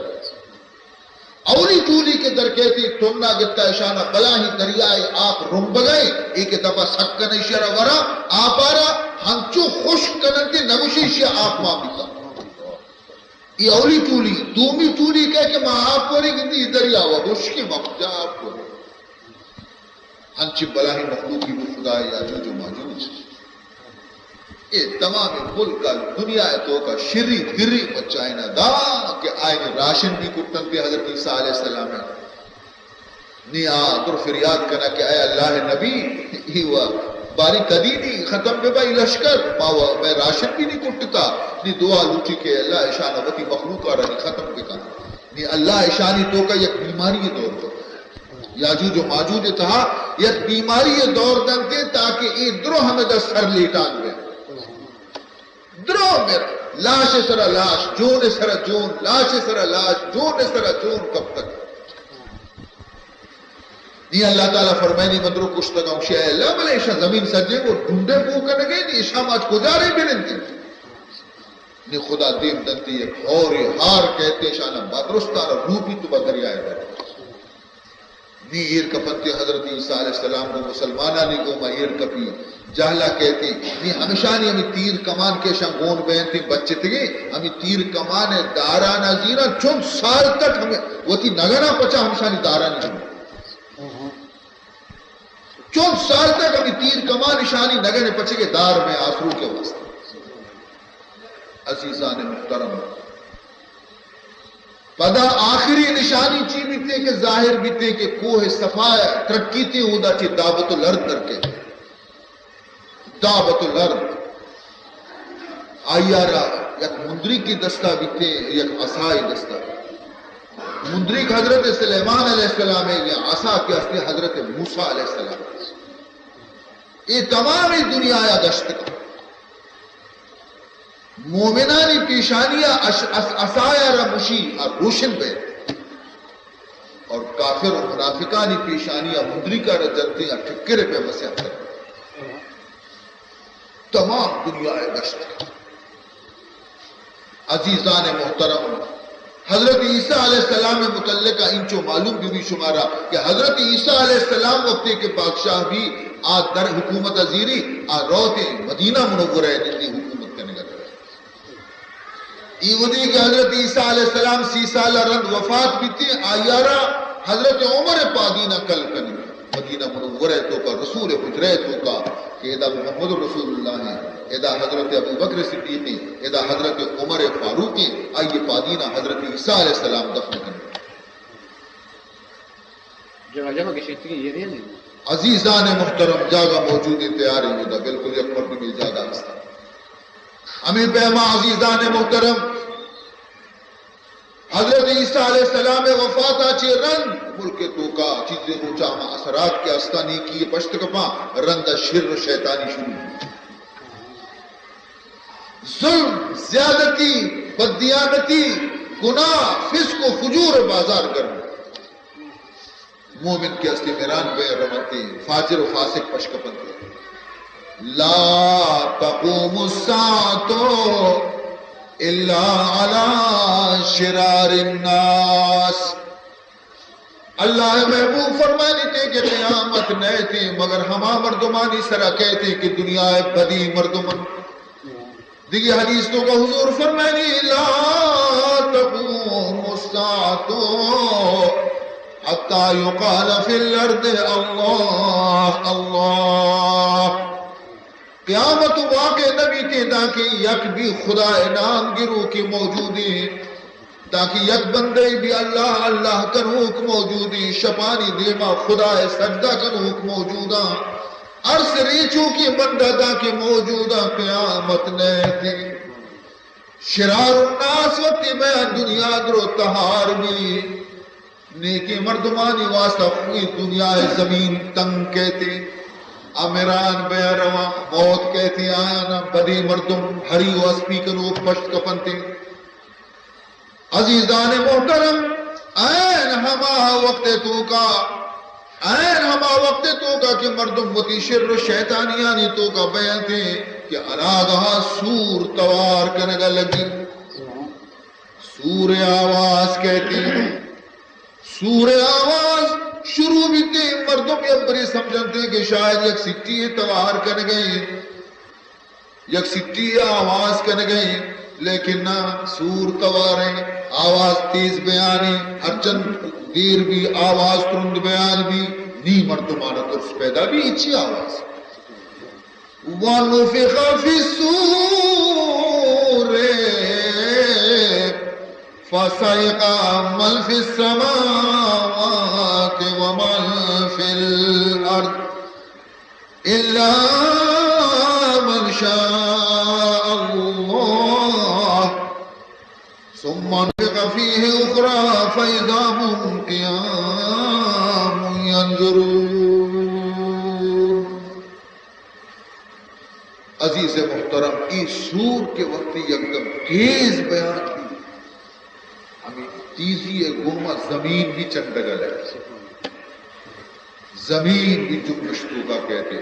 اولی ٹولی کہ در کیتی، ٹنا گتا اشانا بلاہیں دریائے آپ رمبگئے، اے کہ دپا سک کن اشیا را ورا، آپارا ہنچو خشک کننتی نگوشی اشیا آپ مان بیتا۔ اے اولی ٹولی، دومی ٹولی کئے کہ ما آپ ورے گندی دریا و ہشکیں ما کجا آپ ورے۔ انچیں بلاہیں مخلوقی بو خدا یاجوج و ماجوج۔ اے تمام ملک ء دنیا ء توکا شری دری مچائنا دا کہ آئین راشن بھی کٹنتے حضرت عیسیٰ علیہ السلام ء۔ نی آ در فریاد کنا کہ اے اللہ نبی، ای و باری کدی نی ختم بہ بائی لشکر، ما و میں راشن بھی نی کٹتا، نی دعا لوٹی کہ اللہ اشان وتی مخلوق آرا نی ختم بکن۔ نی اللہ اشانی توکا یک بیماری دور دو۔ یاجوج و ماجوج تہا یک بیماری دور دنتے تاکہ اے درو ہمیں دا سر لیٹان بے۔ درو مر، لاش سرا لاش، جون سرا جون، لاش سرا لاش، جون سرا جون کب تک؟ نی اللہ تعالیٰ فرمائنی من درو کشتگا ہوں شے اللہ، بلے ایشا زمین سجے کو ڈھونڈے کو کنگے، نی ایشا ماچ کجارے بنندی؟ نی خدا دیم دنتی یک ہورے ہار کہتے شانا بدرستان روپی تو با دریائے در۔ نی ایر کپنتی حضرت عیسیٰ علیہ السلام گو مسلمانانی گوما ایر کپی، جہلا کہتی، نی ہمشانی ہمیں تیر کمان کے شان گون بینتی بچتگی، ہمیں تیر کمان دارانا زیرا چند سال تک ہمیں وتی نگنا پچا ہمشانی دارانی ہمیں۔ چند سال تک ہمیں تیر کمان شانی نگن پچے کے دار میں آسرو کے واسطے۔ عزیزان محترم، پدا آخری نشانی چی بیتے کہ ظاہر بیتے کہ کوہ صفا ترقی تے اودا چے دابت الارض در کے۔ دابت الارض۔ آئی ء را یک مندریکی دستا بیتے، یک عصای دستا۔ مندریک حضرت سلیمان علیہ السلام ہے، یا عصا کہ ہستی حضرت موسیٰ علیہ السلام۔ اے تمام دنیا یا دشت کا۔ مومنانی پیشانی ء اش-، اس-، عصایا را مشی ء روشن بئے اور کافر و منافقانی پیشانی ء مدریکا را جنتی ء ٹکر پہ مسیح کر۔ تمام دنیا ء گشت۔ عزیزان محترم، حضرت عیسیٰ علیہ السلام متعلق انچو معلوم بی بی شمارا کہ حضرت عیسیٰ علیہ السلام وقتی کہ بادشاہ بی آ در حکومت زیری آ روتے مدینہ منورہ نندی حکومت کنگا۔ ای وھدی کہ حضرت عیسیٰ علیہ السلام سی سال رند وفات بیتی، آئی ء را حضرت عمر پادینہ کل کنی۔ مدینہ منورہ توکا رسول حجرہ توکا کہ ادا محمد رسول اللہ ہیں، ادا حضرت ابو بکر صدیق ہیں، ادا حضرت عمر فاروق ہیں، آئی پادینہ حضرت عیسیٰ علیہ السلام دفن کنی۔ جگہ جگہ گشیتگیں ایریا نہیں۔ عزیزان محترم، جاگہ موجود ہیں، تیار ہیں، ادا بالکل یک مردمی جاگہ ہستا۔ ہمیں پیما عزیزان محترم، حضرت عیسیٰ علیہ السلام وفاتا چے رند ملک توکا چیزیں روچا ہما اثرات کے استا نیکی پشت کپاں، رند شر و شیطانی شروع۔ ظلم، زیادتی، بددیانتی، گناہ، فسق و فجور بازار گرم۔ مومن کہ استی میران بے رمتی، فاجر و فاسق پشکپنتی۔ لا تقوم الساعة الا على شرار الناس۔ اللہ محبوب فرمانی تے کہ قیامت نیتی مگر ہما مردمانی سرا کہتی کہ دنیا بدی مردمن۔ دیگی حدیث توکا حضور فرمائنی، لا تقوم الساعة حتى يقال في الأرض الله الله۔ قیامت واقع نبی تے دانکہ یک بھی خدا نام گرو کے موجودی۔ تاکہ یک بندے بھی اللہ اللہ کنوک موجودی، شپانی دیما خدا سجدہ کنوک موجودا، ارس ریچو کی بندہ دا کہ موجودا قیامت نیتی۔ شرار الناس وقتی میں دنیا درو تہار بھی، نیکی مردمانی واسطہ خوی دنیا زمین تنگ کہتی۔ امران بیا رواں، موت کئیتی آیانا، بدیں مردم ہری و اسپی کنوک پشت کپنتی۔ عزیزان محترم، عین ہما وقت توکا، عین ہما وقت توکا کہ مردم وتی شر و شیطانیانی توکا بینتی کہ اناگہا سور توار کنگا لگی۔ سور آواز کئیتی۔ سور آواز شروع بیتی، مردم یک بری سمجھنتی کہ شاید یک سٹی توار کنگئی، یک سٹی آواز کنگئی، لیکن نہ، سور تواریں، آواز تیز بیانی، ہرچند دیر بی آواز ترند بیان بی، نی مردمانا ترس پیدا بی، اچی آواز۔ ونفخ فی الصور فصعق من فی السماوات ومن فی الارض الا من شاء الله ثم نفخ فیه اخری فاذا هم قیام ینظرون۔ عزیز محترم، ای سور کہ وقتی یکدم تیز بیان بی، ہمیں تیزی ء گوما زمین بھی چنڈگا لگی، زمین بھی جنبش توکا کئیتی۔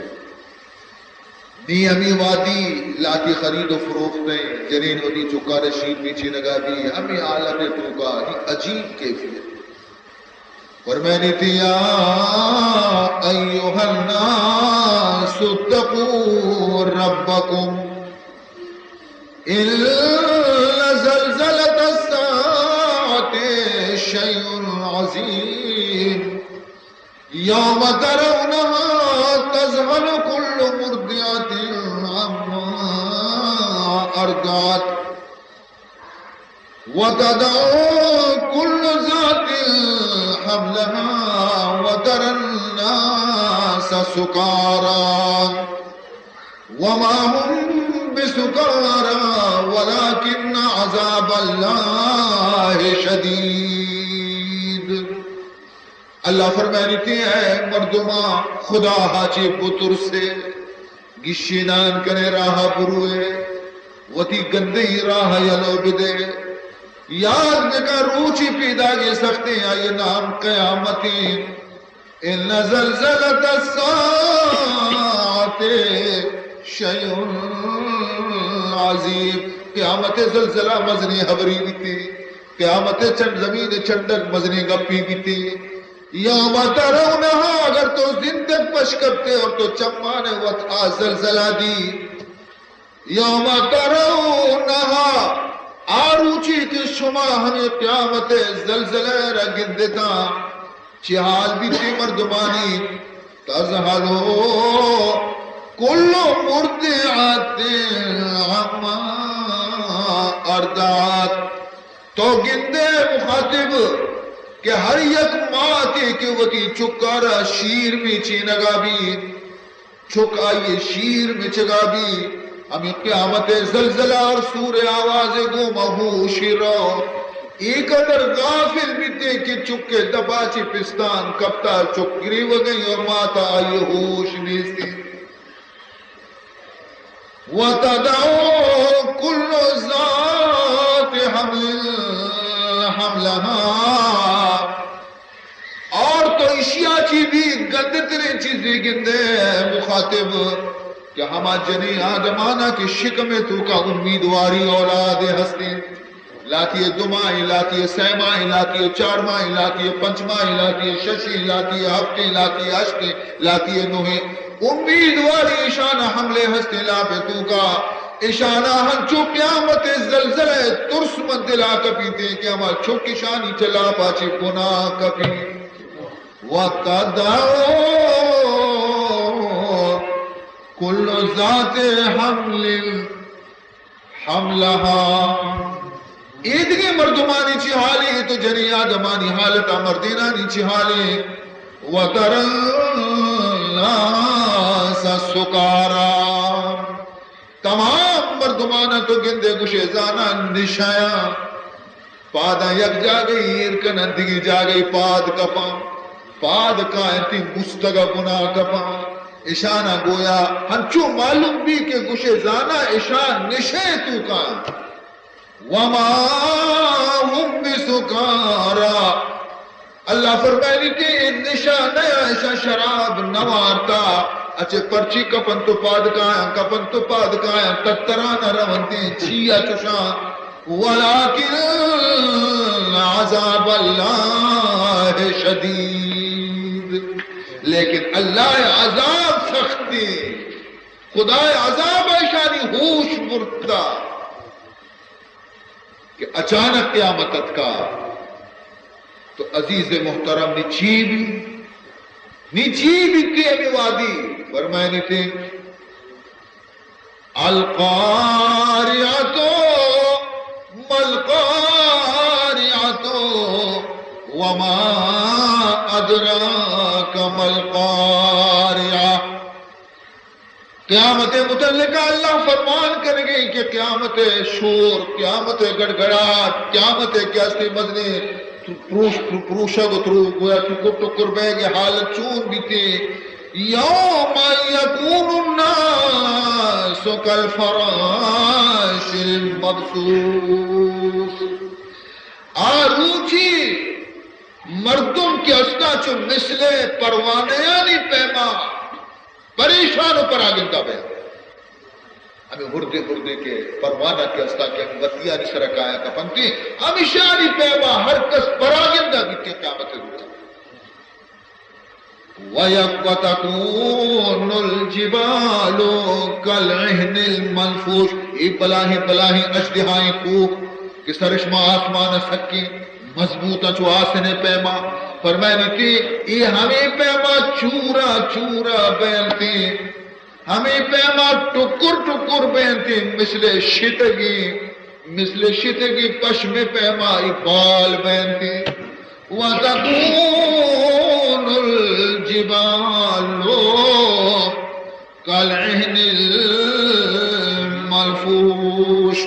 نی ہمیں وادی لاتی خرید و فروخت ہیں، جنین وتی چکار شیر بھی چینگا بھی، ہمیں حالت توکا نی عجیب کیفیت۔ فرمائنیتی، یا ایھا الناس اتقوا ربکم ان زلزلة الساعة شیء عظیم یوم ترونها تذهل كل مرضعة عما أرضعت وتضع كل ذات حملها وترى الناس سكارى وما هم بسكارى ولكن عذاب الله شديد۔ اللہ فرمائنیتی، اے مردماں، خدا ہا چی بترسے، گشینان کنے راہ بروے، وتی گندئی راہ یلو بدے۔ یاد بکن روچی پیداگے سختے، آئی نام قیامتی۔ ان زلزلة الساعة شيء عظيم۔ قیامت زلزلہ مزنی حبری بیتی۔ قیامت چنڈ، زمین چنڈک مزنی گپی بیتی۔ یوم ترونها، اگر تو زندگ پش کپتے اور تو چمان وت آ زلزلہ دی، یوم ترونها، آ روچی کہ شما ہمیں قیامت زلزلہ را گندتا، چی حال بیتی مردمانی؟ تذهل كل مرضعة عما أرضعت۔ تو گندے مخاطب کہ ہر یک ماتے کہ وتی چکارا شیر میں چینگا بیت، چک آئی شیر مچگا بی، ہمیں قیامت زلزلہ اور سور آواز گوما ہوشی رو۔ اے قدر غافل بیتے کہ چک دپا چی پستان کپتا، چک گریوگئی اور ماتا آئی ہوش نیستی۔ وتضع كل ذات حمل حملها۔ اور تو اشیا چی بھی گندتریں چیزے گندے مخاطب کہ ہما جنی آدمانا کہ شکم توکا امیدواری اولاد ہستے، لاتی دو ماہ، لاتی سہ ماہ، لاتی چار ماہ، لاتی پنچ ماہ، لاتی شش، لاتی ہفتے، لاتی ہشتے، لاتی نوہ، امیدواری اشانا حملے ہستے لاپ توکا۔ اشانا ہنچو قیامت زلزلہ ترس من دلا کپیتے کہ ہما چک اشانی چہ لاپا چی بنا کپی۔ وتضع كل ذات حمل حملها۔ اے دگہ مردمانی چی حالے، تو جنی آدمانی حالتا، مردینانی چی حالے۔ وترى الناس سكارى۔ تمام مردمانا تو گندے گشے زاناں نشیاں، پاداں یک جاگہی ایر کنن، دگی جاگہی پاد کپاں، پاد کاینتی مستگا بنا کپاں۔ اشانا گویا ہنچو معلوم بی کہ گوشے زانا اشان نشے توکا انت۔ وما هم بسکارا۔ اللہ فرمائنی کہ اے نشہ نیا، اشان شراب نوارتا، اچے پرچی کپنت و پاد کایاں، کپنت و پاد کایاں، تترانا رونتی، چیا چشاں؟ ولكن عذاب الله شديد۔ لیکن اللہ عذاب سختی، خدا عذاب اشانی ہوش برتا کہ اچانک قیامت اتکا تو عزیز محترم نی چی بی؟ نی چی بیتی ہمیں وادی؟ فرمائنی تھے، القارعة ما القارعة وما أدراك ما القارعة۔ قیامت متعلقہ اللہ فرمان کرگے کہ قیامت شور، قیامت گڑگڑاٹ، قیامت کہ استے مزنیں پروش-، پروشگ و ترو-، گویا ٹکر ٹکر بیگ حالت چون بیتے۔ يوم يكون الناس كالفراش المبثوث۔ آ روچی مردم کہ استا چو مثل پروانیانی پیما پریشان و پراگندہ بیاں۔ ہمیں ہردے ہردے کہ پروانہ کہ استا کہ ہمیں وتیانی سرا کایا کپنتی، ہمیشانی پیما ہر کس پراگندہ بیتے قیامت روچا۔ ويوم تكون الجبال كالعهن المنفوش۔ اے بلاہیں بلاہیں اژدہائیں کوہ کہ سرشما آسمان سکیں مضبوط چو آسنے پیما، فرمائنی کہ اے ہمیں پیما چورا چورا بینتی، ہمیں پیما ٹکر ٹکر بینتی، مثل شتگی، مثل شتگی پشم پیما ای بال بینتی۔ وتكون الجبال كالعهن المنفوش۔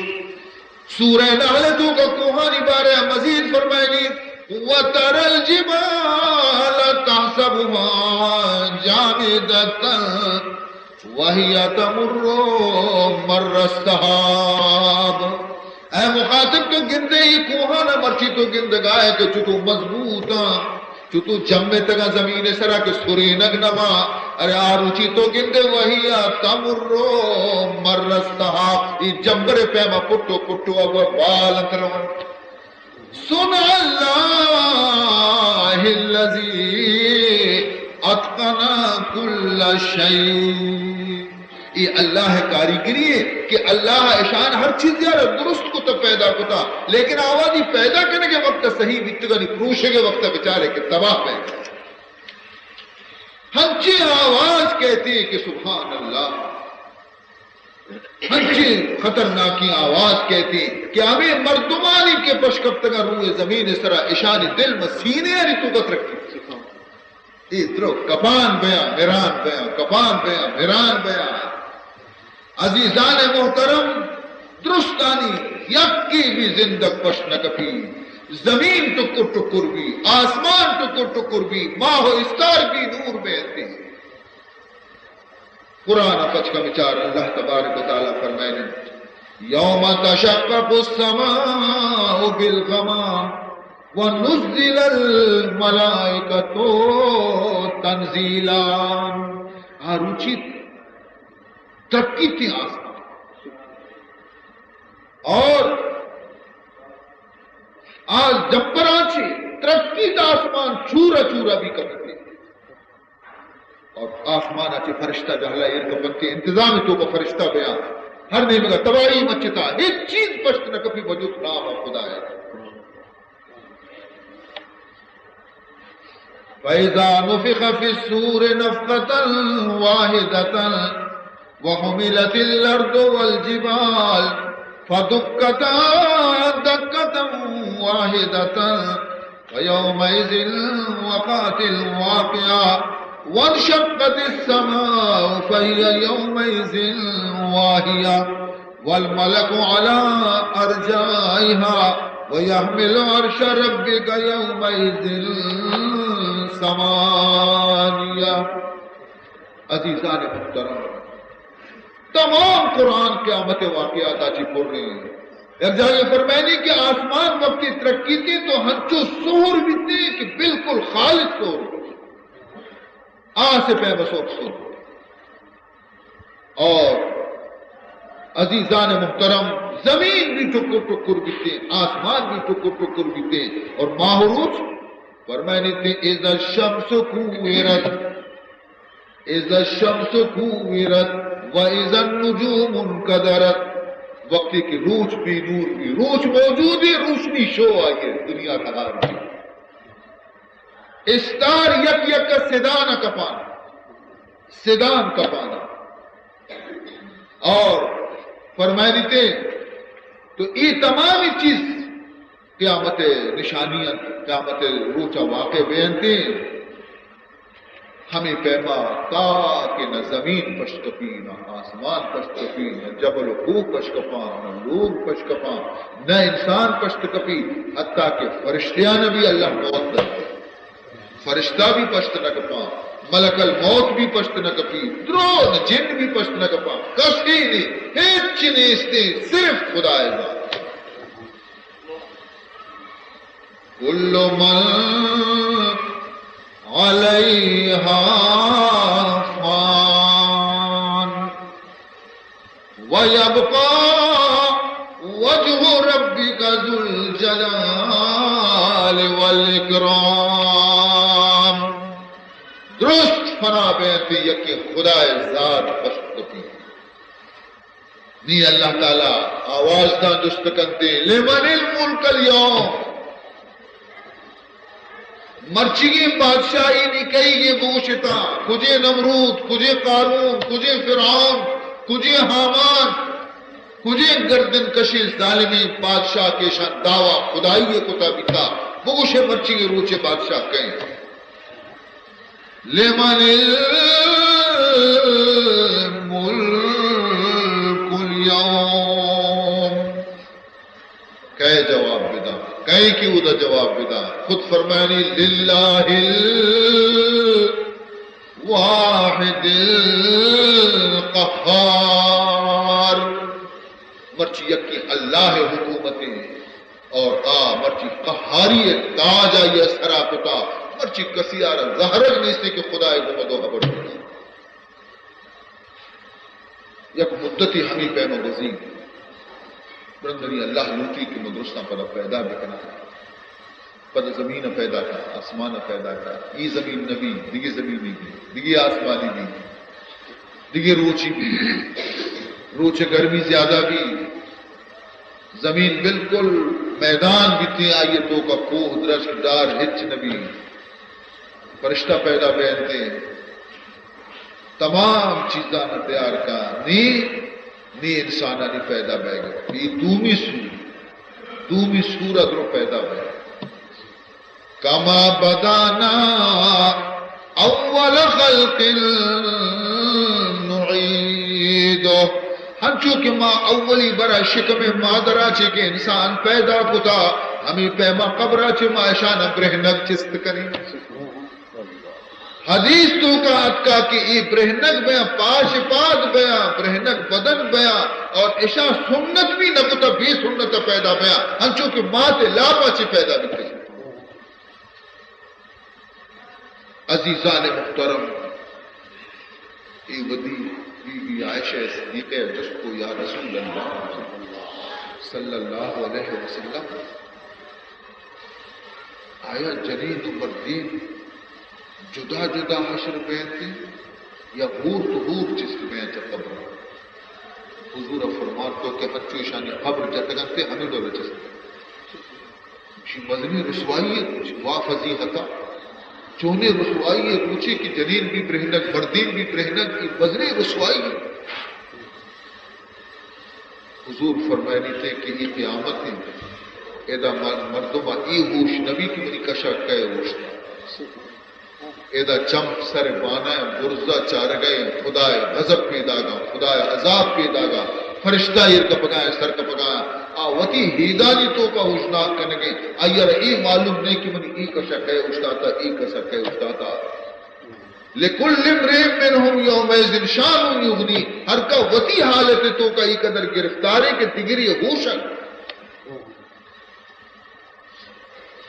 سورہ نحل توکا کوہانی بارے مزید فرمائنی، وترى الجبال تحسبها جامدة وهي تمر مر السحاب۔ اے مخاطب، تو گندے ای کوہانا، مرچی تو گندگائے کہ چتو مضبوطاں، چتو جمتگاں زمین سرا کہ سرینگ نباں۔ ارے آ روچی تو گندے، وهي تمر مر السحاب، ای جمبر پیما پٹو پٹو ابو بال انت رون۔ صنع الله الذي أتقن كل شيء۔ اے اللہ کاریگری ہے کہ اللہ اشان ہر چیز یار درست کو تو پیدا کتا، لیکن آوازی پیدا کرنے کے وقت صحیح بیتگانی پروشے کے وقت بچارے کہ تباہ پہ ہنچے آواز کہتے ہیں کہ سبحان اللہ۔ ہنچیں خطرناکیں آواز کہتی کہ ہمیں مردمانی کہ پشکپتگاں روئے زمین سرا، اشانی دل ما سینے انی توکا ترکی۔ اے درو کپان بیاں، مران بیاں، کپان بیاں، مران بیاں۔ عزیزان محترم، درستانی یکی بھی زندگ پشت نہ کپی۔ زمین ٹکر ٹکر بھی، آسمان ٹکر ٹکر بھی، ماہ و استار بھی نور بیتی۔ قرآن ء پچ کمچار اللہ تبارک و تعالی فرمائنت، یوم تشقق السماء بالغمام ونزل الملائکۃ تنزیلا۔ آ روچی ترکیتی آسمان اور آ جمبراں چی ترکیت آسمان چورا چورا بھی کپتے۔ اور آسمان ء چہ فرشتہ جہلا ایر کپنتی، انتظام توکا فرشتہ بیاں، ہر نیمگا تباہی مچتا، ہچ چیز پشت نہ کپی بجز نام خدا ہے۔ فإذا نفخ في الصور نفخة واحدة وحملت الأرض والجبال فدكتا دكة واحدة فيومئذ وقعت الواقعة وانشقت السماء فهي يومئذ واهية والملك على أرجائها ويحمل عرش ربك يومئذ ثمانية۔ عزیزان محترم، تمام قرآن قیامت واقعات چی پر ہیں۔ یک جاگہ فرمائنی کہ آسمان وقتی ترقی تے تو ہنچو سہر بیتے کہ بالکل خالص سہر، آس پہ بسوک سہر۔ اور عزیزان محترم، زمین بھی ٹکر ٹکر بیتے، آسمان بھی ٹکر ٹکر بیتے، اور ماہ و روچ فرمائنی تے اذا الشمس کورت، اذا الشمس کورت و اذا النجوم انکدرت۔ وقتی کہ روچ بی نور بی، روچ موجود ہے، روشنی شو آئی ہے، دنیا تہار ہے۔ استار یک یک صدا نہ کپان، صدا نہ کپان۔ اور فرمائنی تے تو اے تمام چیز قیامت نشانی انت، قیامت روچا واقع بینت۔ ہمیں پیما تا کہ نہ زمین پشت کپی، نہ آسمان پشت کپی، نہ جبل و کوہ پشت کپاں، نہ لوگ پشت کپاں، نہ انسان پشت کپی، حتیٰ کہ فرشتیاں بھی اللہ موت دنت۔ فرشتہ بھی پشت نہ کپاں، ملک الموت بھی پشت نہ کپی، درو نہ جن بھی پشت نہ کپاں، کسی نہیں، ہچ نیستے، صرف خدا ذات۔ کل من علیہا فان۔ وَيَبْقَىٰ وَجْهُ رَبِّكَ ذُو الْجَلَالِ وَالْإِكْرَامِ۔ درست فنا بینت، یکیں خدائے ذات پشت کپی۔ نی اللہ تعالی آواز داں جست کنتے، لمن الملک الیوم۔ مرچیگیں بادشاہی نی کئیگیں بگوشتاں، کجے نمرود، کجے قارون، کجے فرعون، کجے ہامان، کجے گردن کشیں ظالمیں بادشاہ کہ ایشاں دعویٰ خدائی کتا بیتا، بگوشے مرچیگیں روچے بادشاہ کئے؟ لمن الملک الیوم۔ کئے جواب بدا؟ کئے کہ اودا جواب بدا؟ خود فرمائنی، للہ الواحد القہار۔ مرچی یکی اللہ حکومت اور آ مرچی قہاری تاج آئی سرا کتا، مرچی کسی آرا زہرگ نیستے کہ خدائے گمدو حبر۔ یک مدتی ہمے پیم ء گوزی، بلے منی اللہ لوٹی کہ من درستاں پدا پیدا بکناں۔ پدا زمین ء پیدا کا، آسمان ء پیدا کا، ای زمین نبی، دگی زمینی بی، دگی آسمانی بی، دگی روچی بی، روچ گرمی زیادہ بی، زمین بالکل میدان بیتی، آئی توکا کوہ، درشت، ڈار ہچ نبی۔ فرشتہ پیدا بینتے، تمام چیزاں تیار کا، نی، نی انسانانی پیدا بیگ۔ یہ دومی سور، دومی سور ادرو پیدا بے۔ کما بدانا اول خلق نعیدہ۔ ہنچو کہ ما اولی برا شکم مادرا چے کہ انسان پیدا کتا، ہمیں پیما قبرا چے ما اشان برہنگ چست کنیں۔ حدیث توکا اتکا کہ اے برہنگ بیاں، پاش پاد بیاں، برہنگ بدن بیاں، اور اشاں سنت بھی نہ کتا، بے سنت پیدا بیاں، ہنچو کہ مات لاپا چے پیدا بیتے۔ عزیزان محترم، اے ودی بی بی عائشہ صدیقہ جست کو، یا رسول اللہ صلی اللہ علیہ وسلم، آیا جنین و مردین جدا جدا حشر بینت یا ہور تو ہور چست بینت چہ قبر؟ حضور فرمات تو کہ ہنچو ایشانی قبر جتگنتے ہمیں ڈول چست بینت۔ چی مزنی رسوائی ہے، چی وا فضیحتا، چونیں رسوائی ہے، روچے کہ جنین بھی برہنگ، مردین بھی برہنگ، یہ مزنی رسوائی ہے۔ حضور فرمائنی تے کہ یہ قیامت ہے، ادا مر-، مردم ای ہوش نبی کہ منی کشا کئے اوشتا۔ ادا چمپ سر بانائیں، برزا چارگائیں، خدائے غضب پیداگا، خدائے عذاب پیداگا، فرشتہ ایر کپگائیں، سر کپگائیں، آ وتی ہیدانی توکا ہوشناک کنگیں، آئی را اے معلوم نہیں کہ منی ای کشا کئے اوشتاتا، ای کشا کئے اوشتاتا۔ لکل امرئ منهم یومئذ شأن یغنیہ، ہر کا وتی حالت توکا ای قدر گرفتارے کہ دگری ہوش ء۔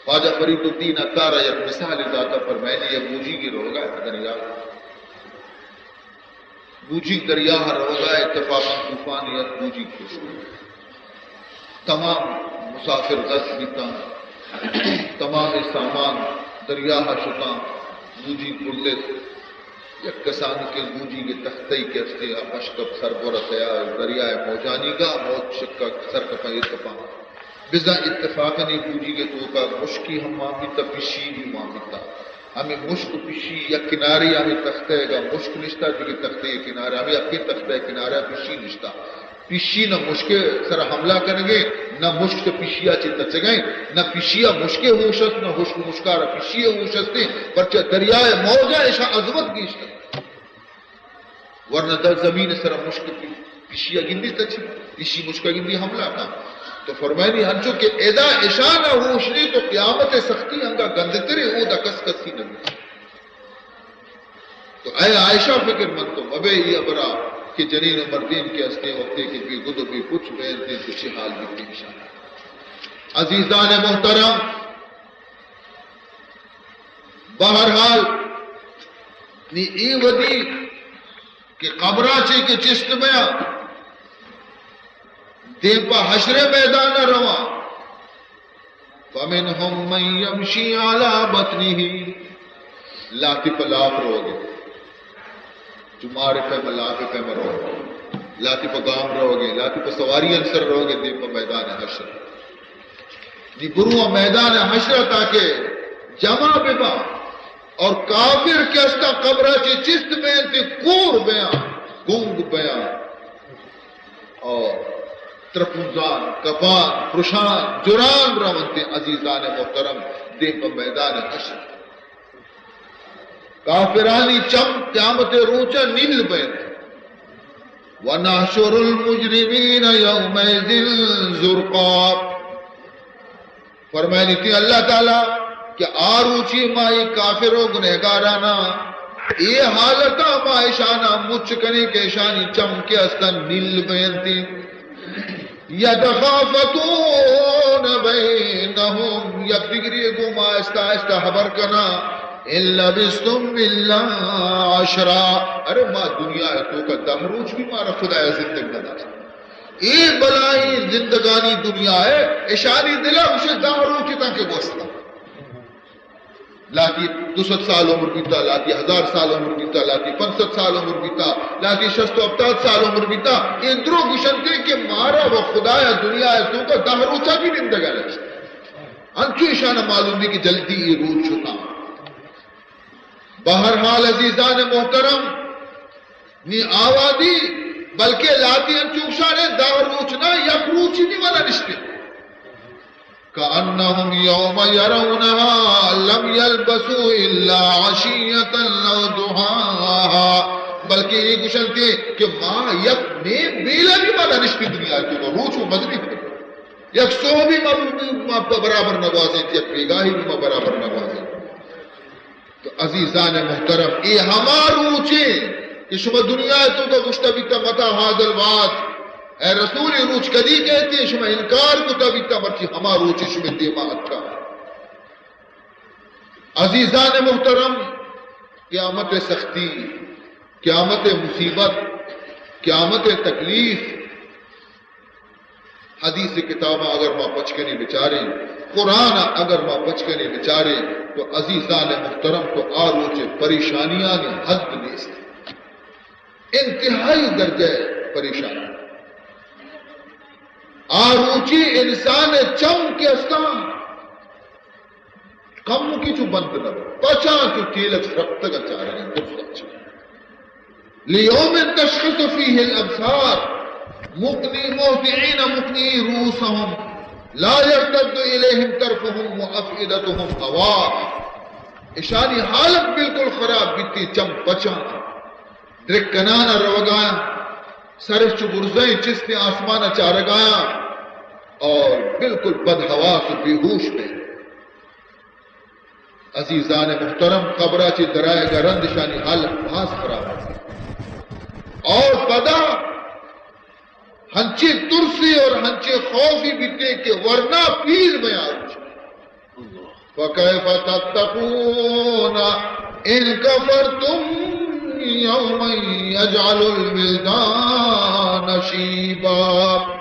خواجہ فرید الدین عطار ء یک مثال داتا، فرمائنی یک بوجیگے روگا دریا، بوجیگ دریا ء روگا، اتفاقاً طوفان ات، بوجیگ کشت۔ تمام مسافر غرق بیتاں، تمام سامان دریا ء شتاں، بوجیگ بردت۔ یک کسانکیں بوجیگے تختئی کہ استے، آ پشکپ سربر ء تیار، دریا ء موجانی گا، موج شکا سر کپاں ایر کپاں۔ بزاں اتفاقاً اے بوجیگ ء توکا مشکی ہم مان بیتا، پشی بھی مان بیتا۔ ہمے مشک و پشی یک کنارے، ہمے تختہ ء گا مشک نشتا، دگہ تختہ ء کنارہ، ہمے یکیں تختہ ء کنارہ پشی نشتا۔ پشی نہ مشک ء سرا حملہ کنگے، نہ مشک چہ پشی ء چہ تچگیں، نہ پشی ء مشک ء ہوش است، نہ ہشک مشکارا پشی ء ہوش استیں، پرچہ دریا ء موج ء اشاں عظمت گیشتر۔ ورنہ در زمین سر مشک پی-، پیشی ء گندی تچی، پیشی مشک ء گندی حملہ کن۔ تو فرمائنی ہنچو کہ ادا اشان ء ہوش نی تو قیامت ء سختی انگا گندترے، اودا کس کسی نہ بیت۔ تو اے عائشہ فکر مند تو مبے ای ابرا کہ جنین و مردین کے ہستے وقتے کہ بے گد و بے پچ بینتے تو چی حال بیتی اشان۔ عزیزان محترم، بہرحال، نی اے ودی کہ قبرا چے کہ چست بیاں، دیم پہ حشر میدان رواں، فمنهم من يمشي على بطنه، لاتی پہ لاپ روگے۔ چو مارے پیما لاپے پیما روگ، لاتی پہ گام روگے، لاتی پہ سواری انسر روگے، دیم پہ میدان حشر۔ نی برواں میدان حشر تاکہ جمع بباں اور کافر کہ استا قبرا چے چست بینتے کور بیاں، گنگ بیاں اور ترپوزان، کپان، پرشان، جران رونتے عزیزان محترم دیم پہ میدان حشر۔ کافرانی چم قیامت روچا نیل بینت۔ ونحشر المجرمین یومئذ زرقا۔ فرمائنی تی اللہ تعالی کہ آ روچی ما ای کافر و گنہگارانا اے حالتا ما اشانا مچ کنیں کہ اشانی چم کہ استن نیل بینتی۔ يتخافتون بينهم، یک دگری گوما آہستہ آہستہ حبر کنا، إن لبثتم إلا عشرا، ارے ما دنیا ء توکا دہ روچ بھی مارا خدایا زندگ نہ داشت۔ اے بلاہیں زندگانی دنیا ء اشانی دلا گوشے دہ روچ تاں کہ گوستا۔ لاتی دو سد سال عمر بیتا، لاتی ہزار سال عمر بیتا، لاتی پنچ سد سال عمر بیتا، لاتی شست و ہپتاد سال عمر بیتا۔ اے درو گشنتے کہ مارا و خدایا دنیا ء توکا دہ روچا بھی نندگا نشت۔ انچو اشانا معلوم بھی کہ جلدی اے روچ شتا۔ بہرحال عزیزان محترم، نی آوادی بلکہ لاتی انچو گشانے دہ روچ نہ، یک روچی بھی منا نشتے۔ كأنهم يوم يرونها لم يلبثوا إلا عشية أو ضحاها، بلکہ اے گشنتے کہ ما یک نیم بیلہ بھی ما نہ نشتی دنیا ء توکا، روچ و مزنی، یک سہبی ما، ما برابر نہ گوازینت، یک بیگاہی بھی ما برابر نہ گوازینت۔ تو عزیزان محترم، اے ہما روچے کہ شما دنیا ء توکا گشتہ بیتا متى هذا الوعد، اے رسول، اے روچ کدی کئیت؟ شما انکار کتا بیتا، مرچی ہما روچے شما دیما اتکا۔ عزیزان محترم، قیامت سختی، قیامت مصیبت، قیامت تکلیف، حدیث کتاباں اگر ما پچ کنیں بچاریں، قرآن اگر ما پچ کنیں بچاریں، تو عزیزان محترم، تو آ روچ پریشانیانی حد نیست، انتہائی درجہ پریشانی۔ آ روچی انسان چم کہ استاں، کمکی چو بند نہ بنت، پچاں چو تیلک سرپتگ ء چارگ ء درست انت۔ ليوم تشخص فيه الأبصار مهطعين مقنعي رؤوسهم لا يرتد إليهم طرفهم وأفئدتهم هواء۔ اشانی حالت بالکل خراب بیتی، چم پچاں، درک کنان ء روگایاں، سرش چو برزیں چستیں آسمان ء چارگایاں اور بالکل بدحواس و بے ہوش بیں۔ عزیزان محترم، قبرا چہ درائے گا رند شانی حال باز خراب ہے۔ اور پدا ہنچے ترسی اور ہنچے خوفی بیتے کہ ورنا پیر میں آج۔ فکیف تتقون ان کفرتم یوما یجعل الولدان شیبا۔